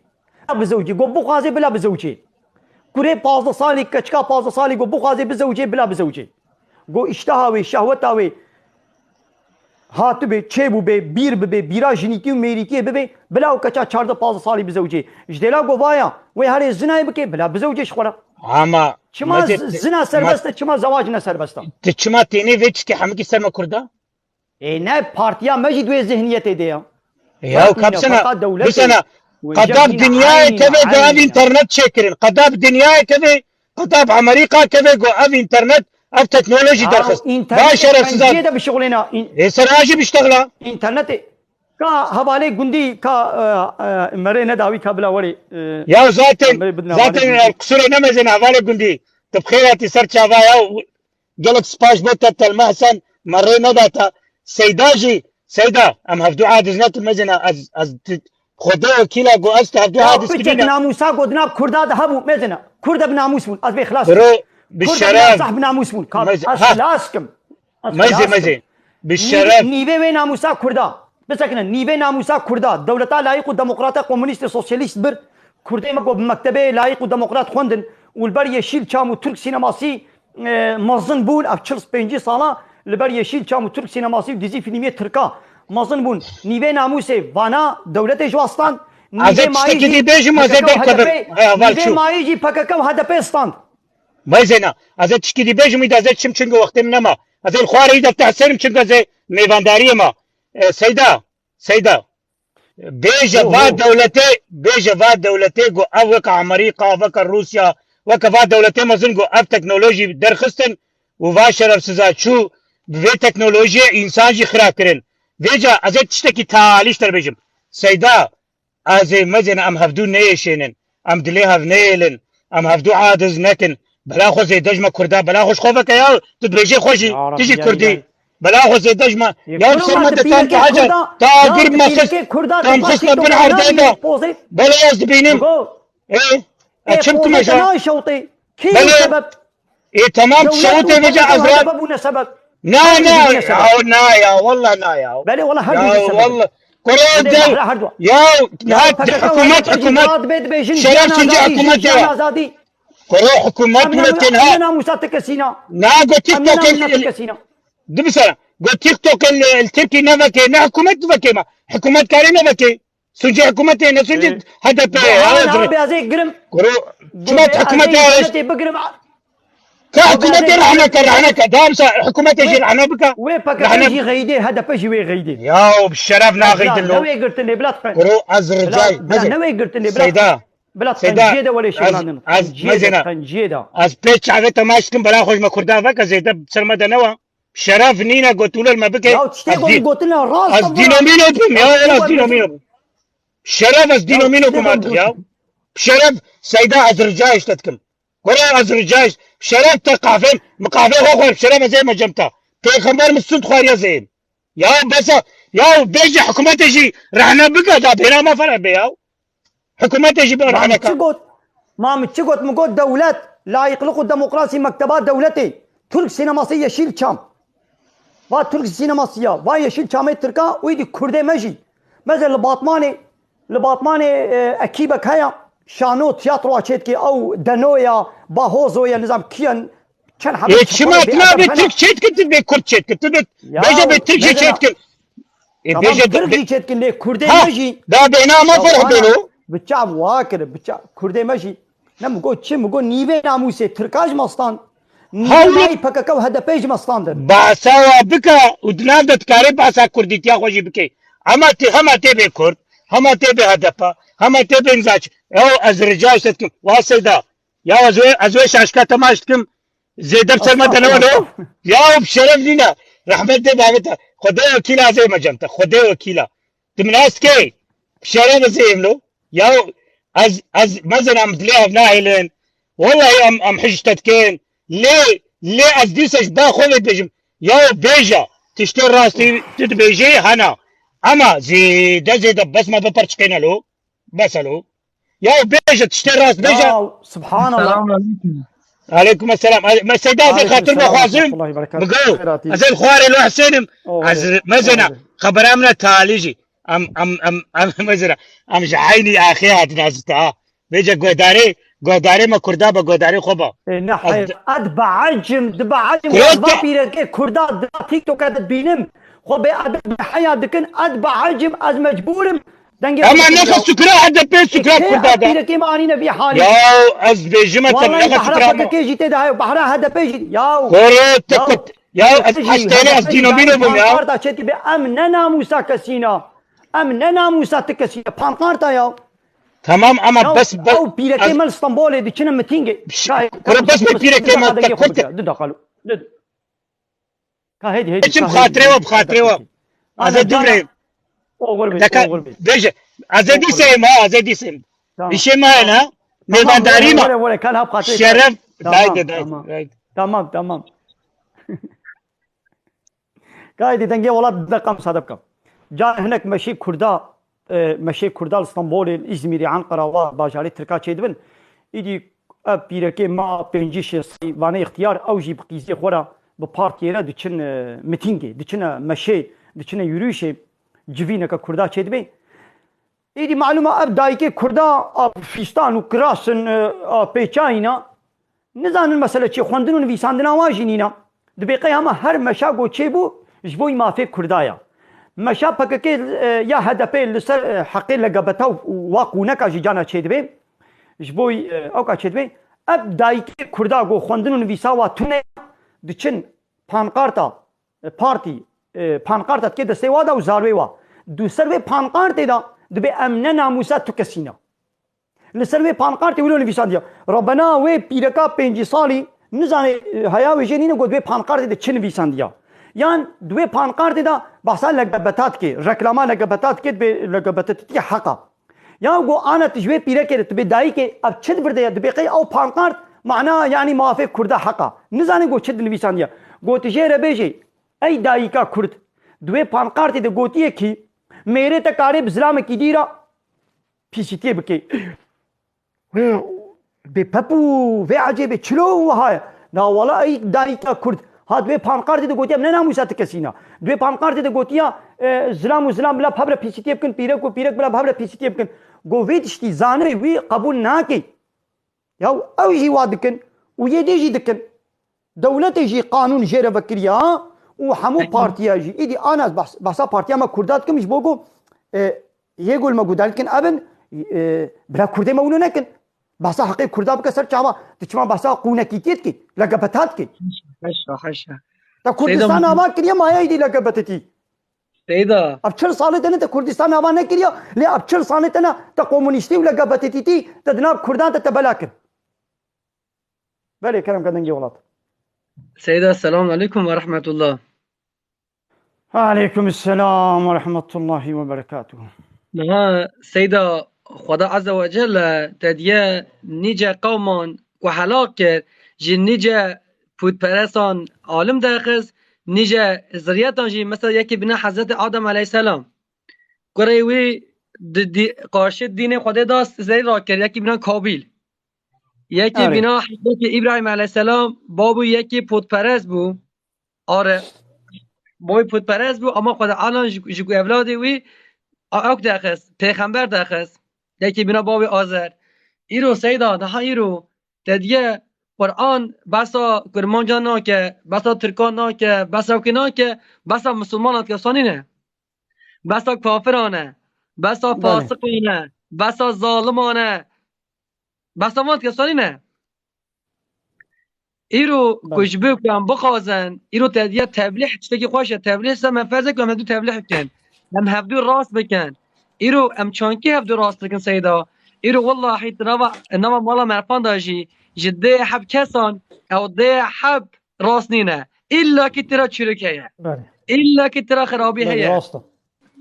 Bila bizewcê. Got bixwazê bila bizewcê. Kurê pazdeh salî, keçika pazdeh salî got bixwazê bizewcê, bila bizewcê. Got îşteha wê, şehweta wê hatibê, çêbûbê, bîr bibê, bîra jinîtî û mêrîtiyê bibê, bila ew keça çardeh pazdeh salî bizewicê. Ji dêla govaya wê herê zinayê bike, bila bizewicê ji xwe re. Ama çima zina serbest e, çima zewac ne serbest e? Tu çima tênê vê tiştê hemikî ser me Kurda? Ê ne, partiya me jî di wê zihniyetê de ya. Ya kapsana, bisana, qeda bi dinyayê keve go ev înternet çêkirin. Qeda bi dinyayê keve, qeda bi Amerîka keve go ev înternet, ev teknolojî derxist. Ba şerefsiza. Ê sera jî biştexla. Înternetê. Ka hevalê gundî, ka, e, e, merê nedawî ka bila werê, e, ya zaten, zaten qisûrê nemezin hevalê gundî. Tu bi xêr hatî ser çava ya. Gelek spas bo te Telma Hesen, me rê neda te. Seyda jî, Seyda, em hevdu adiz nekin mezina, ez, ez, Xwedê wekîla go ez te hevdu adiz kidîne. Namûsa godina Kurda de hebû mezina. Kurda bi namûs bûn. Ez bê xilas. Bro, bi şeref. Kurda bi namûs bûn. Ez xilas kim. Mezê, mezê. Bi şeref. Nîvê wê namûsa Kurda. Bisekine, nîvê namûsa Kurda. Dewleta layîq û demokrata, komunîst û sosyalîst bir. Kurdê me ku bi mektebê layîq û demokrat xwendin û li ber Yeşîlçam û Türk sînemasî, e, mezin bûn, ev çil pêncî sala li ber Yeşîlçam û Türk sînemasî û dizî fîlmiyê Tirka mezin bûn. Nîvê namûsê vana dewletê ji wan stand. Ez ê tiştekî dî bêjim, ez ê derkevim. Nîvê mayî jî P K K û H D P stand. Vay zêna, ez ê tişkî dî bêjim, îda ez ê çim, çimkî wextê min nema. Ez ê li xwarê îda tehsênim, çimkî ez ê mêvandariyê ma. E, Seyda, Seyda. Bêje va dewletê, bêje va dewletê ku ev weke Amerîka, weke Rûsya, weke va dewletê mezin ku ev teknolojî derxistin û va şerefsiza çû bi vê teknolojiyê însan jî xira kirin. Vêca ez ê tiştekî talî ji te bêjim. Seyda, ez ê mezin em hevdû neyêşênin, em dilê hev neyêlin, em hevdû adiz nekin. Bela xwe zêde ji me Kurda, bela xwe ji xwe veke ya, tu dibêjê xwe jî, tu jî Kurdî. Bela xwe zêde ji me. Ya ser me de tam haca, ta agir me xist, tam xist me bin erdê de. Belê ez dibînim. Ê, e, çim tu me ji. Belê. Ê, tamam, şewitê vêca ez ra. Na, na, ya, na, ya, walla na, ya. Belê, walla her du sebeb. Ya, walla. Kore de, ya, ya, hikûmet, hikûmet. Şeref çinci hikûmet ya. Kore hikûmet wile tenha. Namûsa te kesîna. Na, go TikTok. Dibisana. Go TikTok el, el Tirkî neveke, ne hikûmet veke ma. Hikûmet kare neveke. Suncê hikûmetê, ne suncê H D P. Niha bê ez ê girim. Kuro, çima hikûmetê ez ê bigirim? Ka hikûmetê rehne ke, rehne ke. Dam sa hikûmetê jî rehne bika. Wê P K K jî xeyidê, H D P jî wê xeyidê. Ya, bi şeref naxeydin lo. Ne wê girtin lê, bila. Kuro, ez ricay. Ne wê girtin lê, bila. Seyda. Bila, Seyda, qenciyê de welê şevlandin. Qenciyê de, qenciyê de. Ez pê çavê te maç kim, bela xwe ji me Kurda veke, zêde ser me de newa. Şeref nîne gotûlê me bike. Ya tiştê got gotin rast. Ez dînomîno bim ya, ez dînomîno bim. Şeref ez dînomîno bim artık ya. Şeref Seyda, ez rica ji te dikim. Kura ez rica ji, şeref te qafê, mi qafê xwe xwar, şeref ez ê me cem te. Pêxember mi sund xwariya zeyim. Ya besa, ya bêje hikûmetê jî rehne bike da bêra me fere be ya. Hikûmetê jî bê rehne ke. Ma min çi got? Ma min çi got? Min got dewlet, layîqlik û demokrasî mekteba dewletê. Türk sînemasî Yeşîlçam. Va Türk sînemasî ya, va Yeşîlçamê Tirka û îdî Kurdê me jî. Meze li Batmanê, li Batmanê, e, ekîbek heye. Şano, tiyatro çêdikî, ew Deno ya, Bahozo ya, nizam kiyan, çend hebî Ê, çima tu nabê Tirk çêdikî, tu bê Kurd çêdikî, tu bê, bêje bê Tirk jî çêdikî. Ê, Tamam, bêje Tirk jî çêdikî, lê Kurdê me jî. Da bêhna me ferh bêlo. Bi çav wa kir, bi çav, Kurdê me jî. Ne mi got çi, mi got nîvê namûsê Tirka ji me stand. Nîvê nayê P K K û H D P ji me stand in. Basa wa bike û di nav de dikarê basa kurdîtiya xwe jî bike. Ama tê, hema tê bê Kurd, hema tê bê H D P, hema tê bê Nizam. Ew ez rica ji te dikim. Wa Seyda, ya ez wê, ez wê şaşka te maç dikim. Zêde bi ser me de newe lo. Ya bi şeref nîne. Rehmet dê bavê te. Xwedê wekîla ez ê me cem te. Xwedê wekîla. Tu min ez key. Bi şeref ez ê em lo. Ya ez, ez mezin em dilê ev nahêlin. Wellahî em, em hij te dikin. Lê, lê ez dîsa ji ba xwe vê dibêjim. Ya bêje. Tiştê rastî tu dibêjê hena. Ama zêde, zêde bes me biperçiqêne lo. Bes e lo. Ya bêje, tiştê rast bêje. Ya, subhanallah. Selamun aleyküm. Aleyküm selam. Me Seyda, ez ê xatir xwe xwazim. Bigo. Ez ê xwarê lo Hüseynim. Ez mezena. Xebera min e talî jî. Em, em, em, em, mezena. Em ji eynî axê hatin ez te ha. Bêje guhdarê, guhdarê me Kurda be, guhdarê xwe be. Ê, ne heyr. Ed be ecim, di be ecim. Kurda. Ez va pîrekê Kurda di TikTok'e de dibînim. Xwe bê edeb bi heya dikin, ed be ecim, ez mecbûrim. Dengê Ama xwe ne xwe sukra H D P, sukra Kurda da. Pîrekê me anîne vî halê. Ya ez dibêjime te Wallahî ne xwe bahra sukra me. P K K jî tê de heye, bahra H D P jî. Ya. Kore te Ya. kut. Ya ez Jî, heştene ez H D P dîno jî bîno bûm ya. Pankarta çêdibê em ne namûsa kesîna. Em ne namûsa ti kesîne. Pankarta ya. Tamam ama Ya, bes, bes, ew pîrekê ez me li Stenbolê diçine mitîngê. Şş, Şahê, kure bes bi pîrekê me te kurt. Du dakika lo. Du. Ka hêdî, hêdî, Çim ka hêdî, xatirê we, bi xatirê we. Ana, Ez ê cana. Divreyim. Oxir bê, Deka, oxir bê. Bêje. Ez ê Oxir bê. Dîseyim ha, ez ê dîseyim. Tamam. Îşê me hene. Tamam, Mêvandarî were, me. Were, were, kan hap xatirê. Şeref. Tamam, Dayde, dayde, tamam. Dayde. Tamam, tamam. Ka hêdî dengê welat deqa misade bike. Can hinek meşê Kurda e, meşê Kurda li Stenbolê, li Îzmîrê, Enqera, wa bajarê Tirka çêdibin. Îdî ev pîrekê ma pêncî şêst salî vane îxtiyar, ew jî bi qîzê xwe re, bi partiyê re diçin, e, mitîngê, diçine meşê, diçine yürüyüşê, civîneke Kurda çêdibê. Îdî malûm e ev dayikê Kurda a fîstan û kirasin, e, a pêçayîna, Nizanin mesele çi, xwendin û nivîsandina wan jî nîna. Dibê qey hema her meşa go çêbû, ji bo mafê Kurda ya. Meşa P K K, e, ya H D P li ser, e, heqê L G B T û wa qûneka jî cana çêdibê. Ji bo, e, ewka çêdibê. Ev dayikê Kurda go xwendin û nivîsa wa tune, diçin pankarta, e, partî, e, pankarta dike destê wa da û zarwê wa. Du ser vê pankartê da dibê em ne namûsa tu kesî ne. Li ser wê pankartê wilo nivîsandiya. Rebena wê pîreka pêncî salî nizane, e, heya wê jê nîne, got, wê pankartê de çi nivîsandiya. Yan di wê pankartê de behsa L G B T dike, reklama L G B T dike, dibê L G B T dike heqa. Ya got, ana tu ji wê pîrekê re, tu bê dayikê, ev çi di vir de ye, dibê qey ew pankart mana, yanî mafê Kurda heqa. Nizane got çi dinivîsandiya. Got, tu jê re bêjê, ey dayika Kurd, di wê pankartê de gotiye kî, mêrê te karê bi zilamekî dî re pîsîtiyê bikê. Bê pep û vê ecêbê çilo wiha ye. Na wala ey dayika Kurd. Ha di wê pankartê de gotiya ne namûsa ti kesîna. Di wê pankartê de gotiya, e, zilam û zilam bila bi hev re pîsîtiyê bikin, pîrek û pîrek bila bi hev re pîsîtiyê bikin. Go vê tiştî zanê wî qebûl nake. Ya ew jî wa dikin û yê dî jî dikin. Dewletê jî qanûn jê re vekiriya û hemû Peki. partiya jî. Îdî ana ez behs-, behsa partiya me Kurda dikim ji bo ku, e, yê ku li me guhdar dikin ev in, e, bila Kurdê me wilo nekin. Behsa heqê Kurda bike ser çava. Tu çima behsa qûnekîtiyê dikî? L G B T dikî. Haşa, haşa. Te Kurdistan Seyda ava kiriye maye îdî L G B T tî. Seyda. Ev çil salê te ne te Kurdistan ava nekiriya, lê ev çil salê te ne te komunîstî û L G B T tî te di nav Kurdan te tebela kir. Belê, kerem ke dengê welat. Seyda, selamun aleykum ve rahmetullah. Aleykum selam ve rahmetullahi ve berekatuhu. Niha Seyda, Xweda Azze ve Celle te diye nice qewman ku helak kir, ji nice pûtperestan alim derxist, nice ziriyetan jî, mesela yekî bîna Hezretî Adem aleyhisselam. Kurê wî di, di, qarşî dînê Xwedê da zerî rakir, yekî bîna Kabîl. Yekî Erê. bîna Hezretî Îbrahîm aleyhisselam, babû yekî pûtperest bû. Are, boy pûtperest bû, ama Xwedê Alan ji, ji ku evladê wî a-, ewk derxist, pêxember derxist. Yekî bîna bavê Azer. Îro Seyda, daha îro te diye Quran besa Kurmancan nake, besa Tirkan nake, besa wekî nake, besa Misilmanan dike, wisa nîne. Besa kafiran e, besa Belê. fasiqan e, besa zaliman e. Besa van dike, wisa nîne. Îro Belê. ku ji bo ku em bixwazin, îro te diye teblîh tiştekî xweş e. Teblîh se me ferz e ku em hevdû teblîh bikin. Em hevdû rast bikin. Îro em çankî hevdû rast dikin Seyda. Îro wellahî di nava, nava mala merfan de jî ji dê heb kesan ew dê heb rast nîne. Îlla ki tira çîrok heye. Belê. Îlla ki tira xirabî Belê, heye. rast e.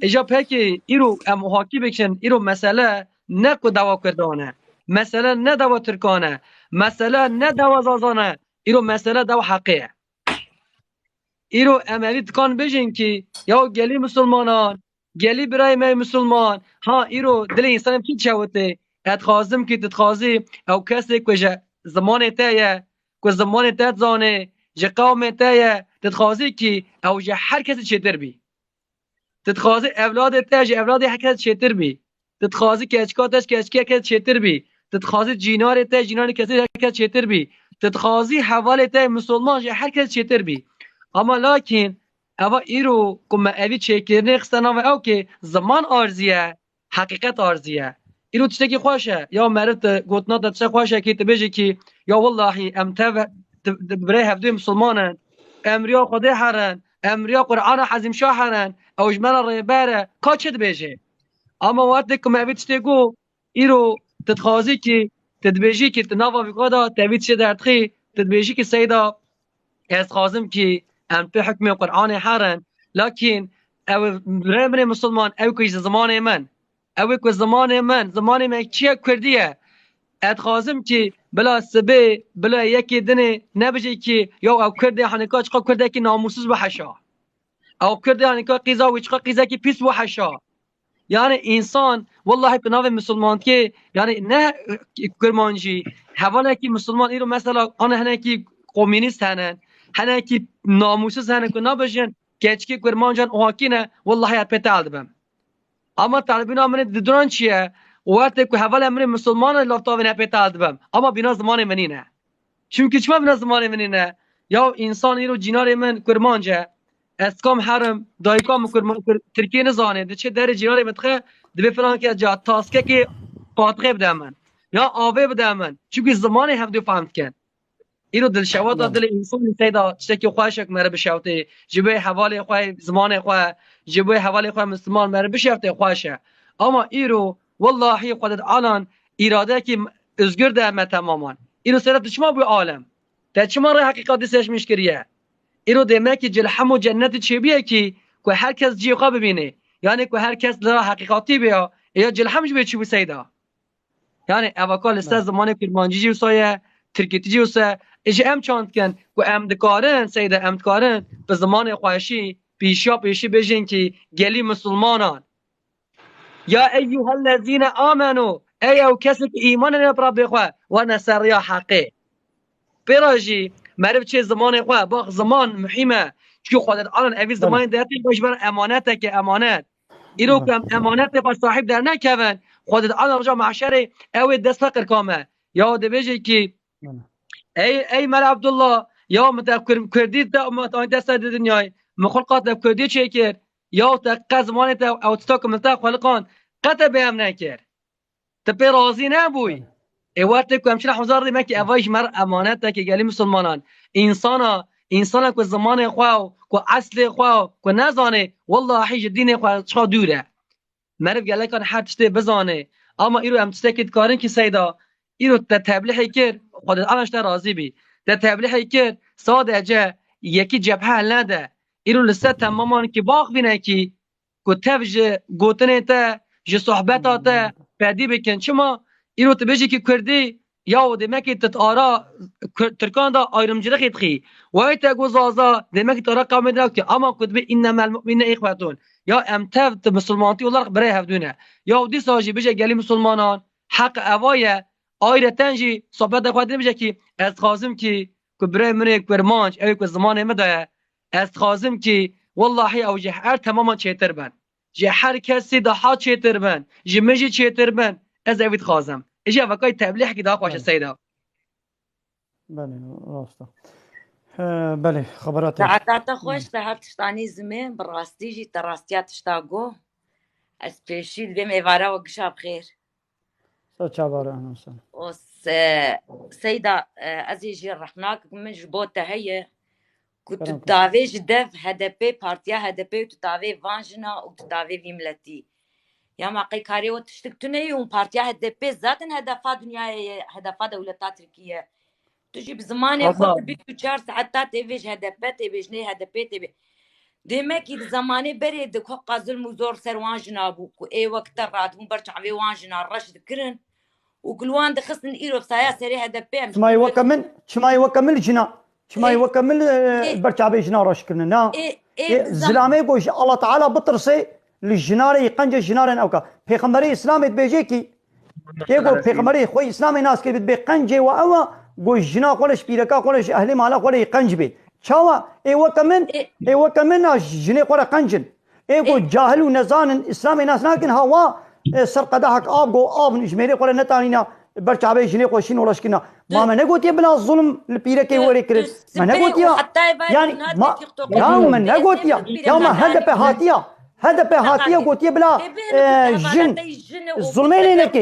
Îja pekî îro em hakî bikin, îro mesele ne ku dawa Kurdan e. Mesele ne dawa Tirkan e. Mesele ne dawa Zazan e. Îro mesele dawa heqê ye. Îro em evî dikan bijin ki ya gelî Misilmanan, gelî birayê me Misilman, ha îro dilê însanê çi çewitê. Ez dixwazim ki tu dixwazî ew kesê ku ji zimanê te ye, ku zimanê te dizanê, ji qewmê te ye, tu dixwazî ki ew ji her kesî çêtir bî. Tu dixwazî evladê te ji evladê her kes çêtir bî. Tu dixwazî keçika te ji keçikê her kes çêtir bî. Tu dixwazî cînarê te ji cînarê kesê her kes çêtir bî. Tu dixwazî hevalê te Misilman ji her kes çêtir bî. Ama lakîn eva îro ku me evî çêkirinê xiste nava ew ki ziman arziye, heqîqet arziye. Îro tiştekî xweş e. Ya meriv tu gotina te tiştek xweş e ki tu bêjî ki ya wellahî em tev, tu, tu, birê hevdûyê Misilman in. Em riya Xwedê herin. Em riya Qur'ana Hezîmşa herin. Ew ji me re rêber e. Ka çi dibêjê? Ama wextê ku me vî tiştê got, îro tu dixwazî ki, tu dibêjî ki tu nava vî xwe de te vî tiştê derdixî, tu dibêjî ki Seyda, ez dixwazim ki em tu hikmê Qur'anê herin. Lakîn ew birê min ê Misilman, ew ku ji zimanê min. Ew ê ku zimanê min, zimanê me çi ye? Kurdî ye. Ez dixwazim ki bila sibê, bila yekê dinê nebijê ki ya ew Kurd e, hanîka çiqa Kurdekî namûsiz bû heşa. Ew Kurd e, hanîka qîza wî çiqa qîzekî pîs bû heşa. Yani însan, wellahî bi navê misilmantiyê, yani ne kurmancî, hevalekî misilman îro mesela ana hinekî komînîst hene, hinekî namûsiz hene ku nabijin keçikê kurmancan û hakî ne, wellahî ez pê te dibim. Ama talibîna min ê diduran çi ye? Wextê ku hevalê min ê misilman e, laftavê ne pê te dibim. Ama bîna zimanê min nîne. Çimkî çima bîna zimanê min nîne? Ya însan îro cînarê min kurmanc e. Ez kam herim, dayika min kurma-, kur-, tirkî nizane. Diçe derê cînarê min dixe, dibê filan ke ca taskekê fatixê bide min. Ya avê bide min. Çimkî zimanê hevdû fehm dikin. Îro dilşewata Belê. dilê însanî Seyda tiştekî xweş e ku me re bişewtê. Ji bo hevalê xwe, zimanê xwe, ji bo hevalê xwe misliman me re bişewtê xweş e. Ama îro, wellahî Xwedê Tealan îradeyekî özgür de me temaman. Îro Seyda tu çima bû alem? Te çima rê heqîqatî seçmiş kiriye? Îro dêmekî cilhem û cennetî çêbûye kî ku her kes cihê xwe bibînê. Yanî ku her kes li ra heqîqatî bê ya. Ê ya cilhem ji wê çi bû Seyda? Yani evaka li ser Belê. zimanê kurmancî jî wisa ye, tirkîtî jî wisa ye. Ê ji em çand dikin ku em dikarin, Seyda, em dikarin bi zimanê xweşî, pêşiya pêşî bêjin ki gelî misilmanan. Ya eyyuhellezîne amenu, ey ew kesê ki îman hene bi Rabbê xwe, werne ser riya heqê. Pê re jî meriv çê zimanê xwe, bax ziman muhîm e. Çunke Xwedê Tealan evî Belê. zimanê dertî xwe ji ber emaneteke emanet. Îro ku em Belê. emanetê xwe sahîb dernekevin, Xwedê Teala roja mahşerê ew ê dest xwe qirka me. Ya dibêje kî, Belê. ey, ey Mela Abdullah, ya min te kur-, kurdî te, min te dest di dinyayê, min xulqa te kurdî çêkir, ya te qe zimanê te ew tişta ku min te xweliqand, qe te bêhem nekir. Tu pê razî nebûyî. Belê. Ê wextê ku em çine huzar dî me ki eva ji me re emanet e ki gelî misilmanan. Însana, însana ku zimanê xwe û ku eslê xwe û ku nezanê, wellahî ji dînê xwe çiqa dûr e. Meriv gelekan her tiştê bizanê. Ama îro em tiştekî dikarin ki Seyda, îro te teblîhê kir, Xwedê Teala ji te razî bî. Te teblîhê kir, sadece yekî cebhe nede. Îro li ser temaman ki baxvîne ki ku tev ji gotinê te, ji sohbeta te fedî bikin. Çima? Îro tu bêjî ki kurdî, yaw demekî tu ara Kur-, tirkan de ayrımcılık dixî. Wê te got zaza, demekî tu ara qewmê din ki ama ku dibê innemel mu'minine îxwetun. Ya em tev tu misilmantî olarak birê hevdû ne. Yaw dîsa jî bije gelî misilmanan, heq eva ye, ayreten jî sohbeta xwe din bije ki ez dixwazim ki ku birê min ê kurmanc, ew ê ku zimanê min de ye, ez dixwazim ki, wellahî ew ji her temaman çêtir bin. Ji her kesî daha çêtir bin. Ji min jî çêtir bin. Ez evî dixwazim. Jî evakayî teblîhekî daha xweş e Belê. Seyda. Belê, rast e. He, belê, xebera te. Saeta te xweş, te her tişt anî zimê, bi rastî jî te rastiya tişta got. Ez pêşî dibêm êvara we gişa bi xêr. Ser çavara Enosen. O se, Seyda, e, ez ê jî rexnak, min ji bo te heye ku tu Kerem kir. Davê ji dev H D P, partiya H D P û tu davê van jina û tu davê vî miletî. Ya ma qey karê we tiştik tune ye û partiya H D P zaten hedefa dinyayê ye, hedefa dewleta Tirkiye. Tu jî bi zimanê xwe Valla. tu bîst û çar saet ta tê vê ji H D P tê bê, ji nê H D P tê bê. Demekî di zemanê berê di koqa zilm û zor ser wan jina bû ku ê wek te radibûn ber çavê wan jina reş dikirin û ku li wan dixistin îro saya serê H D P em Çimayê weke min, çimayê weke min li jina, çimayê Ê, weke min li ê, ber çavê jina reş kirine. Na, ê, ê, ê, zam- zilamê ku ji Allah Teala bitirsê, li jinarê yî qence jinarên ewka. Pêxemberê Îslamê dibêje kî, Ê ku pêxemberê xwe Îslamê nas kir, dibê qencê we ew e, ku jina xwe re, ji pîreka xwe re, ji ehlê mala xwe re yê qenc bê. Çawa? Ê weke min, ê weke min a jinê xwe re qenc in. Ê ku cahil û nezan in, Îslamê nas nakin, ha wa, e, ser qedehek av, ku av ji mêrê xwe re netanîna, ber çavê jinê xwe şîn û reş kirina. Ma me negotiye bila zulm li pîrekê werê kirin. Me negotiya. Yanî, ma, ya me negotiya. Ya me H D P hatiya. H D P hatiye gotiye bila, e, jin zulmê lê neke.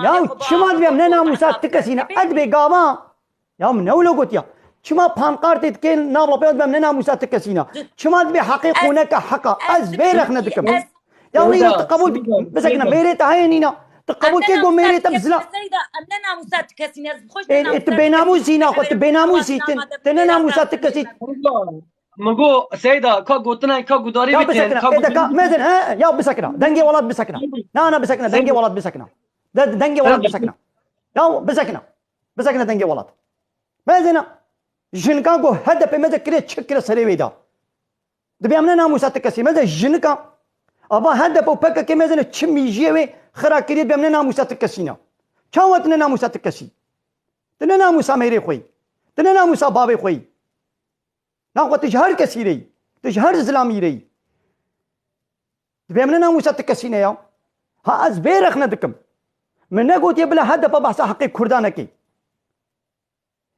Ya çima dibê em ne namûsa ti kesî ne? Ez dibê gava. Ya min ne wilo gotiya. Çima pankartê dikên nav lapê dibê em ne namûsa ti kesî ne? Çima dibê heqê qûneke heqa? Ez vê rexne dikim. Ya wî tu qebûl bik. Bisekine mêrê te heye nîna. Tu qebûl kê go mêrê te bizila. Seyda, em ne namûsa ti kesî ne? Ez bi xwe Ê, ê, tu bênamûsî naxwe, tu bênamûsî, tu, tu ne namûsa ti kesî. Min got, Seyda, ka gotina, ka gudarî Ya bikin, bisekine, ka ê, deka, gudarî mezin, he, ya bisekine. Dengê welat bisekine. Na, na, bisekine, dengê welat bisekine. De, dengê welat bisekine. Ya bisekine. Bisekine dengê welat. Mezin, jinka ku H D P meze kire, çi kire serê wê da. Dibê em ne namûsa ti kesî. Meze jinika. Ava H D P û P K K mezin çi mîjiyê wê xira kiriye, dibê em ne namûsa ti kesî ne. Çawa tu ne namûsa ti kesî? Tu ne namûsa mêrê xwe yî. Tu ne namûsa bavê xwe yî. Naxwe tu ji her kesî re yî. Tu ji her zilamî re yî. Dibê em ne namûsa ti kesî ne ya. Ha ez vê rexne dikim. Min negotiye bila H D P behsa heqê Kurda neke.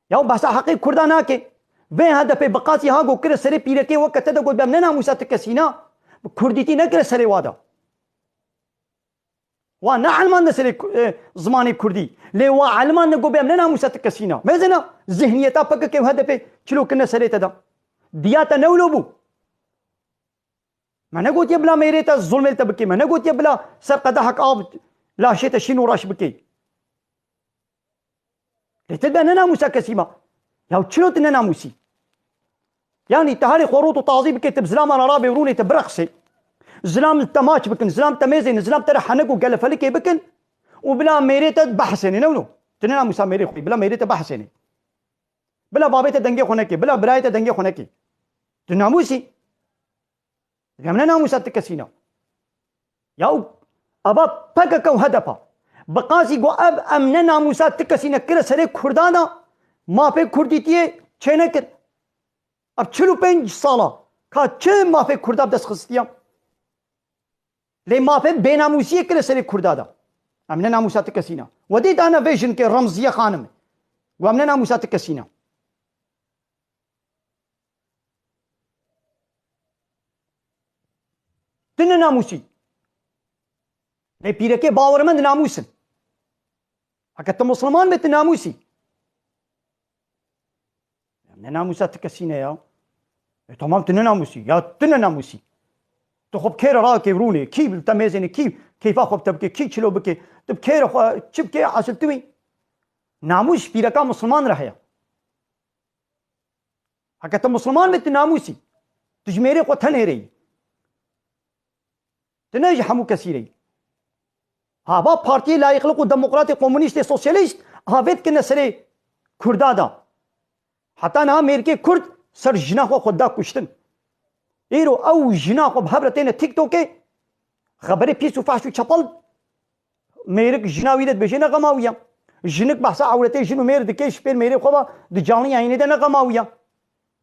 Ya behsa heqê Kurda nake. Vê H D P bi qasî ha got kire serê pîrekê weke te de got bem ne namûsa ti kesî na. Bi Kurdîtî nekire serê wa de. Wa neelmande serê ku-, e, zimanê Kurdî. Lê wa elmande got bem ne namûsa ti kesî na. Mezena zihniyeta P K K û H D P çilo kirine serê te de. Diya te ne wilo bû. Me negotiye bila mêrê te zulmê li te bike. Me negotiye bila ser qedehek av laşê te şîn û reş bike. Lê tu be ne namûsa kesî ma. Ya çilo tu ne namûsî? Yanî tu herê xwe rot û tazî bike, tu bi zilaman re rabê û rûnê tu bireqsê. Zilam te maç bikin, zilam te mêzênin, zilam te re henek û gelefelikê bikin û bila mêrê te behsênê, ne wilo? Tu ne namûsa mêrê xwe yî, bila mêrê te behsênê. Bila babê te dengê xwe neke, bila birayê te dengê xwe neke. Tu namûsî? Em ne namûsa ti kesî ne. Ya û eva P K K û H D P. Bi qasî got ev em ne namûsa ti kesî ne kire serê Kurdan de mafê Kurdîtiyê çênekir. Ev çil û pênc sala ka çi mafê Kurda bi dest xistiya? Lê mafê bênamûsiyê kire serê Kurda de. Em ne namûsa ti kesî ne. Wedî dane vê jinkê Remziye Xanim. Got em ne namûsa ti kesî ne. Tu ne namûsî. Lê pîrekê bawer mend namûs in. Heke tu misliman be tu namûsî. Ne namûsa ti kesî ne ya. E, tamam tu ne namûsî. Ya tu ne namûsî. Tu xwe bi kê re rakê rûnê. Kî bi te mêzêne, kî keyfa xwe bi te bike, kî çilo bike. Tu bi kê re xwe çi bike, hasil tu wî. Namûs ji pîreka misliman re heye. Heke tu misliman be, tu namûsî. Tu ji mêrê xwe tenê re yî. Tu ne ji hemû kesî re yî. Hava partiyê layîqlik û demokratê, komunîstê, sosyalîst, ha vê dikine serê Kurda da. Heta niha mêrikê Kurd ser jina xwe xwe da kuştin. Îro ew jina xwe bi hev re têne TikTokê, xeberê pîs û fahş û çepel Mêrik jina wî de dibêje ne xema wî ya. Jinik behsa ewretê jin û mêr dike, ji pêr mêrê xwe ve di canlî yayînê de ne xema wî ya.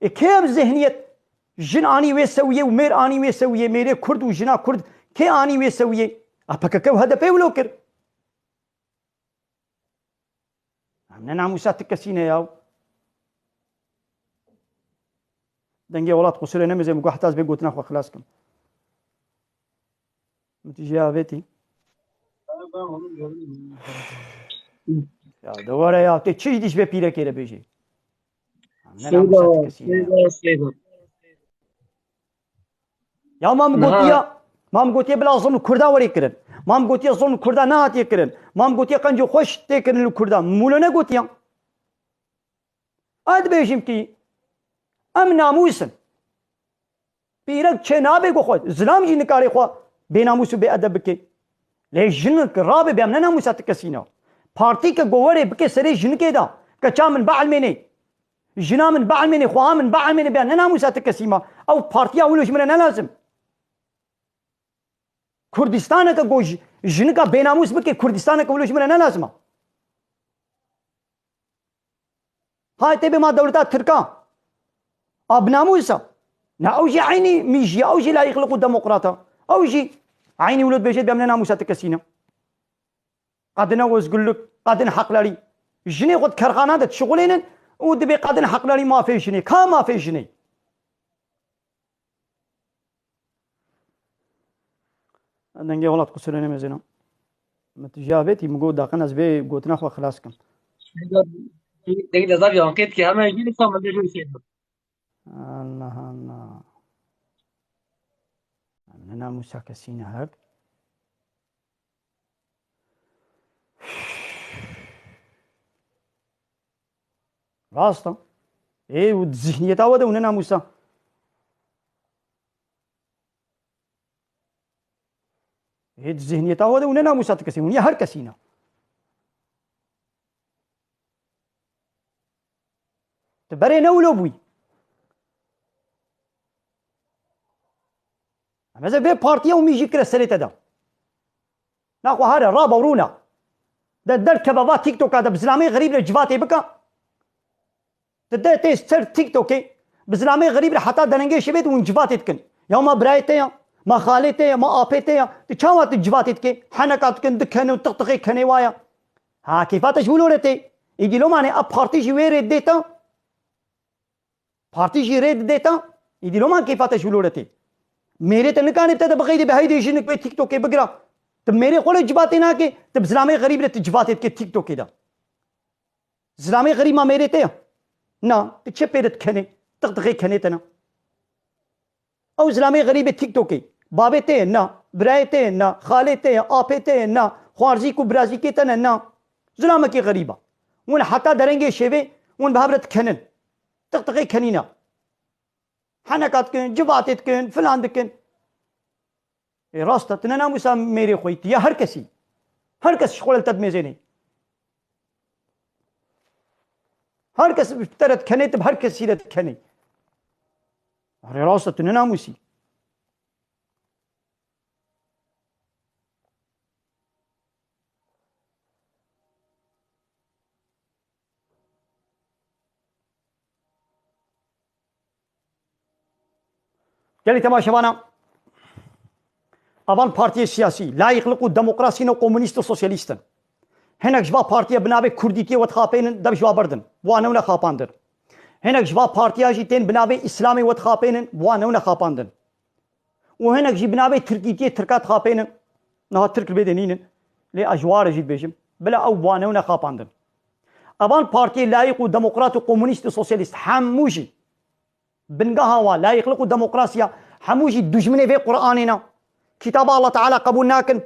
Ê kê ev zihniyet? Jin anî wê sewiyê û mêr anî wê sewiyê, mêrê Kurd û jina Kurd kê anî wê sewiyê? A P K K û H D P wilo kir. Em ne namûsa ti kesî ne yaw. Dengê welat qusûrê nemizê, min got heta ez bê gotina xwe xilas kim. Min tu jê avêtî. Ya de were ya, tê çi ji dîş vê pîrekê re bêjî? Em ne namûsa ti kesî ne yaw. Ya mam gotiya, mam gotiye bila zilm li Kurda were kirin. Mam gotiye zilm li Kurda nehatiye kirin. Mam gotiye qenc û xweş tê kirin li Kurda. Mûlo negotiya. Ez dibêjim kî em namûs in. Pîrek çê nabe ku xwe, zilam jî nikarê xwe bênamûs û bêedeb bike. Lê jinik rabe bê em ne namûsa ti kesî ne. Partî ke ku were bike serê jinikê de, keça min bielmênê. Jina min bielmênê, xweha min bielmênê bê em ne namûsa ti kesî ma. Ew partiya wilo ji min re ne lazim. Kurdistaneke ku ji-, jinika bênamûs bike, Kurdistaneke wilo ji min re ne lazim a. Hay tê bê ma dewleta Tirka. A binamûs a. Ne ew jî eynî mîjî ya, ew jî layîqliq û demokrat a. Ew jî eynî wilo dibêje bê em ne namûsa ti kesî ne. Qadine ozgurluk, qadin heqlerî. Jinê xwe di kerxana de dişixulênin û dibê qadin heqlerî mafê jinê. Ka mafê jinê? Dengê welat qusûrê nemêzêne. Min tu jî avêtî, min got, daqin ez vê gotina xwe xilas kim. Deng de zav yankê dike, hemen jî lîsa min dê jî şey. Allah Allah. Em ne namûsa kesî ne her. Rast e. Ê, û di zihniyeta we de û ne namûsa. Ê, di zihniyeta we de û ne namûsa ti kesî, hûn ya her kesî ne. Tu berê ne wilo bûyî. Em ez ê vê partiya û mîjî kire serê te de. Naxwe here, rabe û rûne. De derkeve va TikToka de bi zilamê xerîb re civatê bike. Di de tê ser TikTokê, bi zilamê xerîb re heta derengê şevê de hûn civatê dikin. Ya ma birayê te ya, ma xalê te ya, ma apê te ya. Tu çawa tu civatê dikê? Heneka dikin, dikene û tiqtiqê kenê wa ya. Ha, kêfa te ji wilo re tê. Îdî loma ne, a partî jî wê rê dê te. Partî jî rê didê te, îdî loma kêfa te ji wilo re tê. Mêrê te nikane te de bixeyde bi heydê jinik wê TikTokê bigira. Tu mêrê xwe re civatê nake, tu bi zilamê xerîb re tu civatê dike TikTokê de. Zilamê xerîb ma mêrê te ye? Na, tu çi pê re dikenê? Tiqtiqê kenê te ne. Ew zilamê xerîbê TikTokê. Babê te ye na, birayê te ye na, xalê te ye, apê te ye na, xwarzîk û birazîkê te ne na. Zilamekî xerîb e. Hûn heta derengê şevê hûn bi hev re dikenin. Tiqtiqê kenîne. Heneka dikin, civatê dikin, filan dikin. Ê rast e, tu ne namûsa mêrê xwe yî, tu ya her kesî. Her kes ji xwe li te dimêzênê. Her kes bi te re dikenê, tu bi her kesî re dikenê. Erê rast e, tu ne namûsî. Gelî temaşevana, avan partiyê siyasî, layîqlik û demokrasî ne, komûnîst û sosyalîst in. Hinek ji va partiye bi navê kurdîtiyê we dixapênin, dev ji wa berdin. Wa newne xapandin. Hinek ji va partiya jî tên bi navê îslamê we dixapênin, wa newne xapandin. Û hinek jî bi navê tirkîtiyê tirka dixapênin. Niha tirk li bê de nînin. Lê ez ji wa re jî dibêjim. Bila ew wa newne xapandin. Evan partiyê layîq û demokrat û komûnîst û sosyalîst hemû jî bingeha wa, layîqlik û demokrasiya, hemû jî dijminê vê Quranê ne. Kitaba Allah Teala qebûl nakin.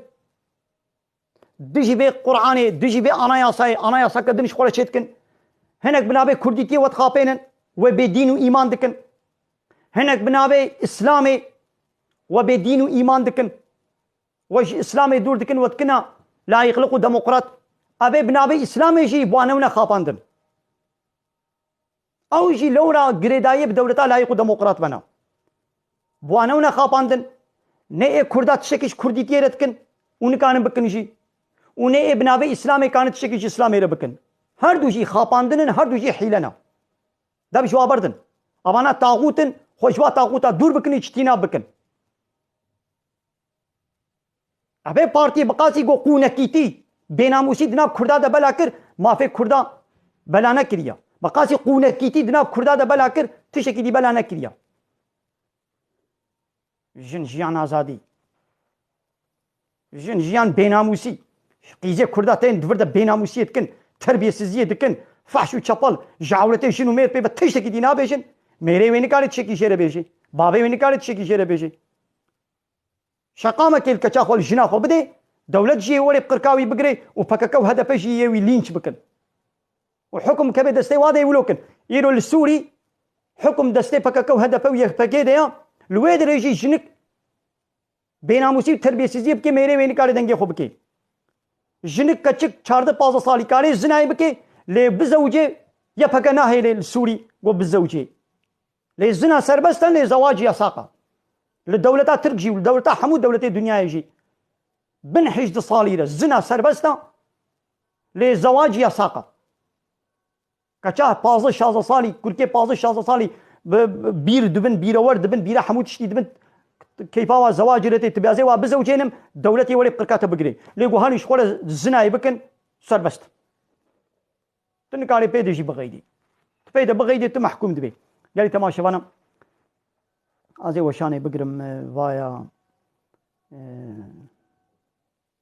Dijî vê Quranê, dijî vê anayasayê, anayasake din ji xwe re çêdikin. Hinek bi navê kurdîtiyê we dixapênin, we bêdîn û îman dikin. Hinek bi navê Îslamê we bêdîn û îman dikin. We ji Îslamê dûr dikin, we dikina layîqlik û demokrat. Evê bi navê Îslamê jî bi wan newne xapandin. Ew jî lewra girêdayiyê bi dewleta layîq û demokrat vena. Bi wan newne xapandin. Ne ê Kurda tiştekî ji Kurdîtiyê re dikin û nikarin bikin jî. Û ne ê bi navê Îslamê karin tiştekî ji Îslamê re bikin. Her du jî xapandin in, her du jî hîle ne. Dev ji wa berdin. Avana taxût in, xwe ji wa taxûta dûr bikin û çitîna bikin. Evê partiyê bi qasî ku qûnekîtî, bênamûsî di nav Kurda de bela kir, mafê Kurda Bela nekiriya. Bi qasî qûnekîtî di nav Kurda de bela kir, tiştekî dî bela nekiriya. Jin jiyan azadî. Jin jiyan bênamûsî. Qîzê Kurda tên di vir de bênamûsiyê dikin, terbiyesiziyê dikin, fahş û çepel, ji ewretê jin û mêr pê ve tiştekî dî nabêjin. Mêrê wê nikare tiştekî jê re bêjê. Bavê wê nikare tiştekî jê re bêjê. Şeqamekê li keça xwe, li jina xwe bidê, dewlet jî yê werê bi qirka wî bigirê û P K K û H D P jî yê wî lînç bikin. Û hukum keve destê wa de yê wilo kin. Îro li Sûrî hukum destê P K K û H D P û Y P G de ya, li wê dirê jî jinik bênamûsî û terbiyesiziyê bike, mêrê wê nikare dengê xwe bike. Jinik keçik çardeh pazdeh salî karê zinayê bike, lê bizewicê Y P G nahêlê li Sûrî got bizewicê. Lê zina serbest e, lê zewacî yasak e. Li dewleta Tirk jî û li dewleta hemû dewletê dinyayê jî bin hejdeh salî re zina serbest e, lê zewacî yasak e. Keça pazdeh şazdeh salî, kurkê pazdeh şazdeh salî bi, bi bîr dibin, bîrewer dibin, bîra hemû tiştî dibin. Keyfa wa zewacî re tê, tu bêzê wa bizewcênim, dewletê werê bi qirka te bigirê. Lê ku hanî ji xwe re zinayê bikin, serbest. Tu nikarê pê de jî bixeydî. Tu pê de bixeydî, tu mehkûm dibê. Gelî temaşevanan, ez ê weşanê bigirim, e, vaya, e,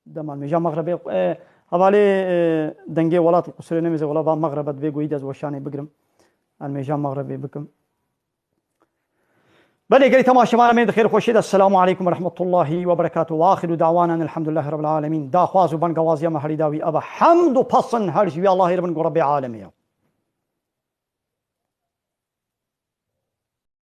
dema mêja mexrebê, e, hevalê, e, dengê welat qusûrê nemêze wela va mexrebe dibê goyî de ez weşanê bigirim. Ez mêja mexrebê bikim. Belê gelî temaşevanan, em ê di xêr xweşê de. Esselamu aleykum ve rahmetullahi ve berekatuhu. Ve axiru da'wanan elhamdülillahi rabbil alemin. Daxwaz û bangawaziya me herî dawî ev e. Hemd û pesin her ji wî Allahê re bin ku Rebbê alemê ye.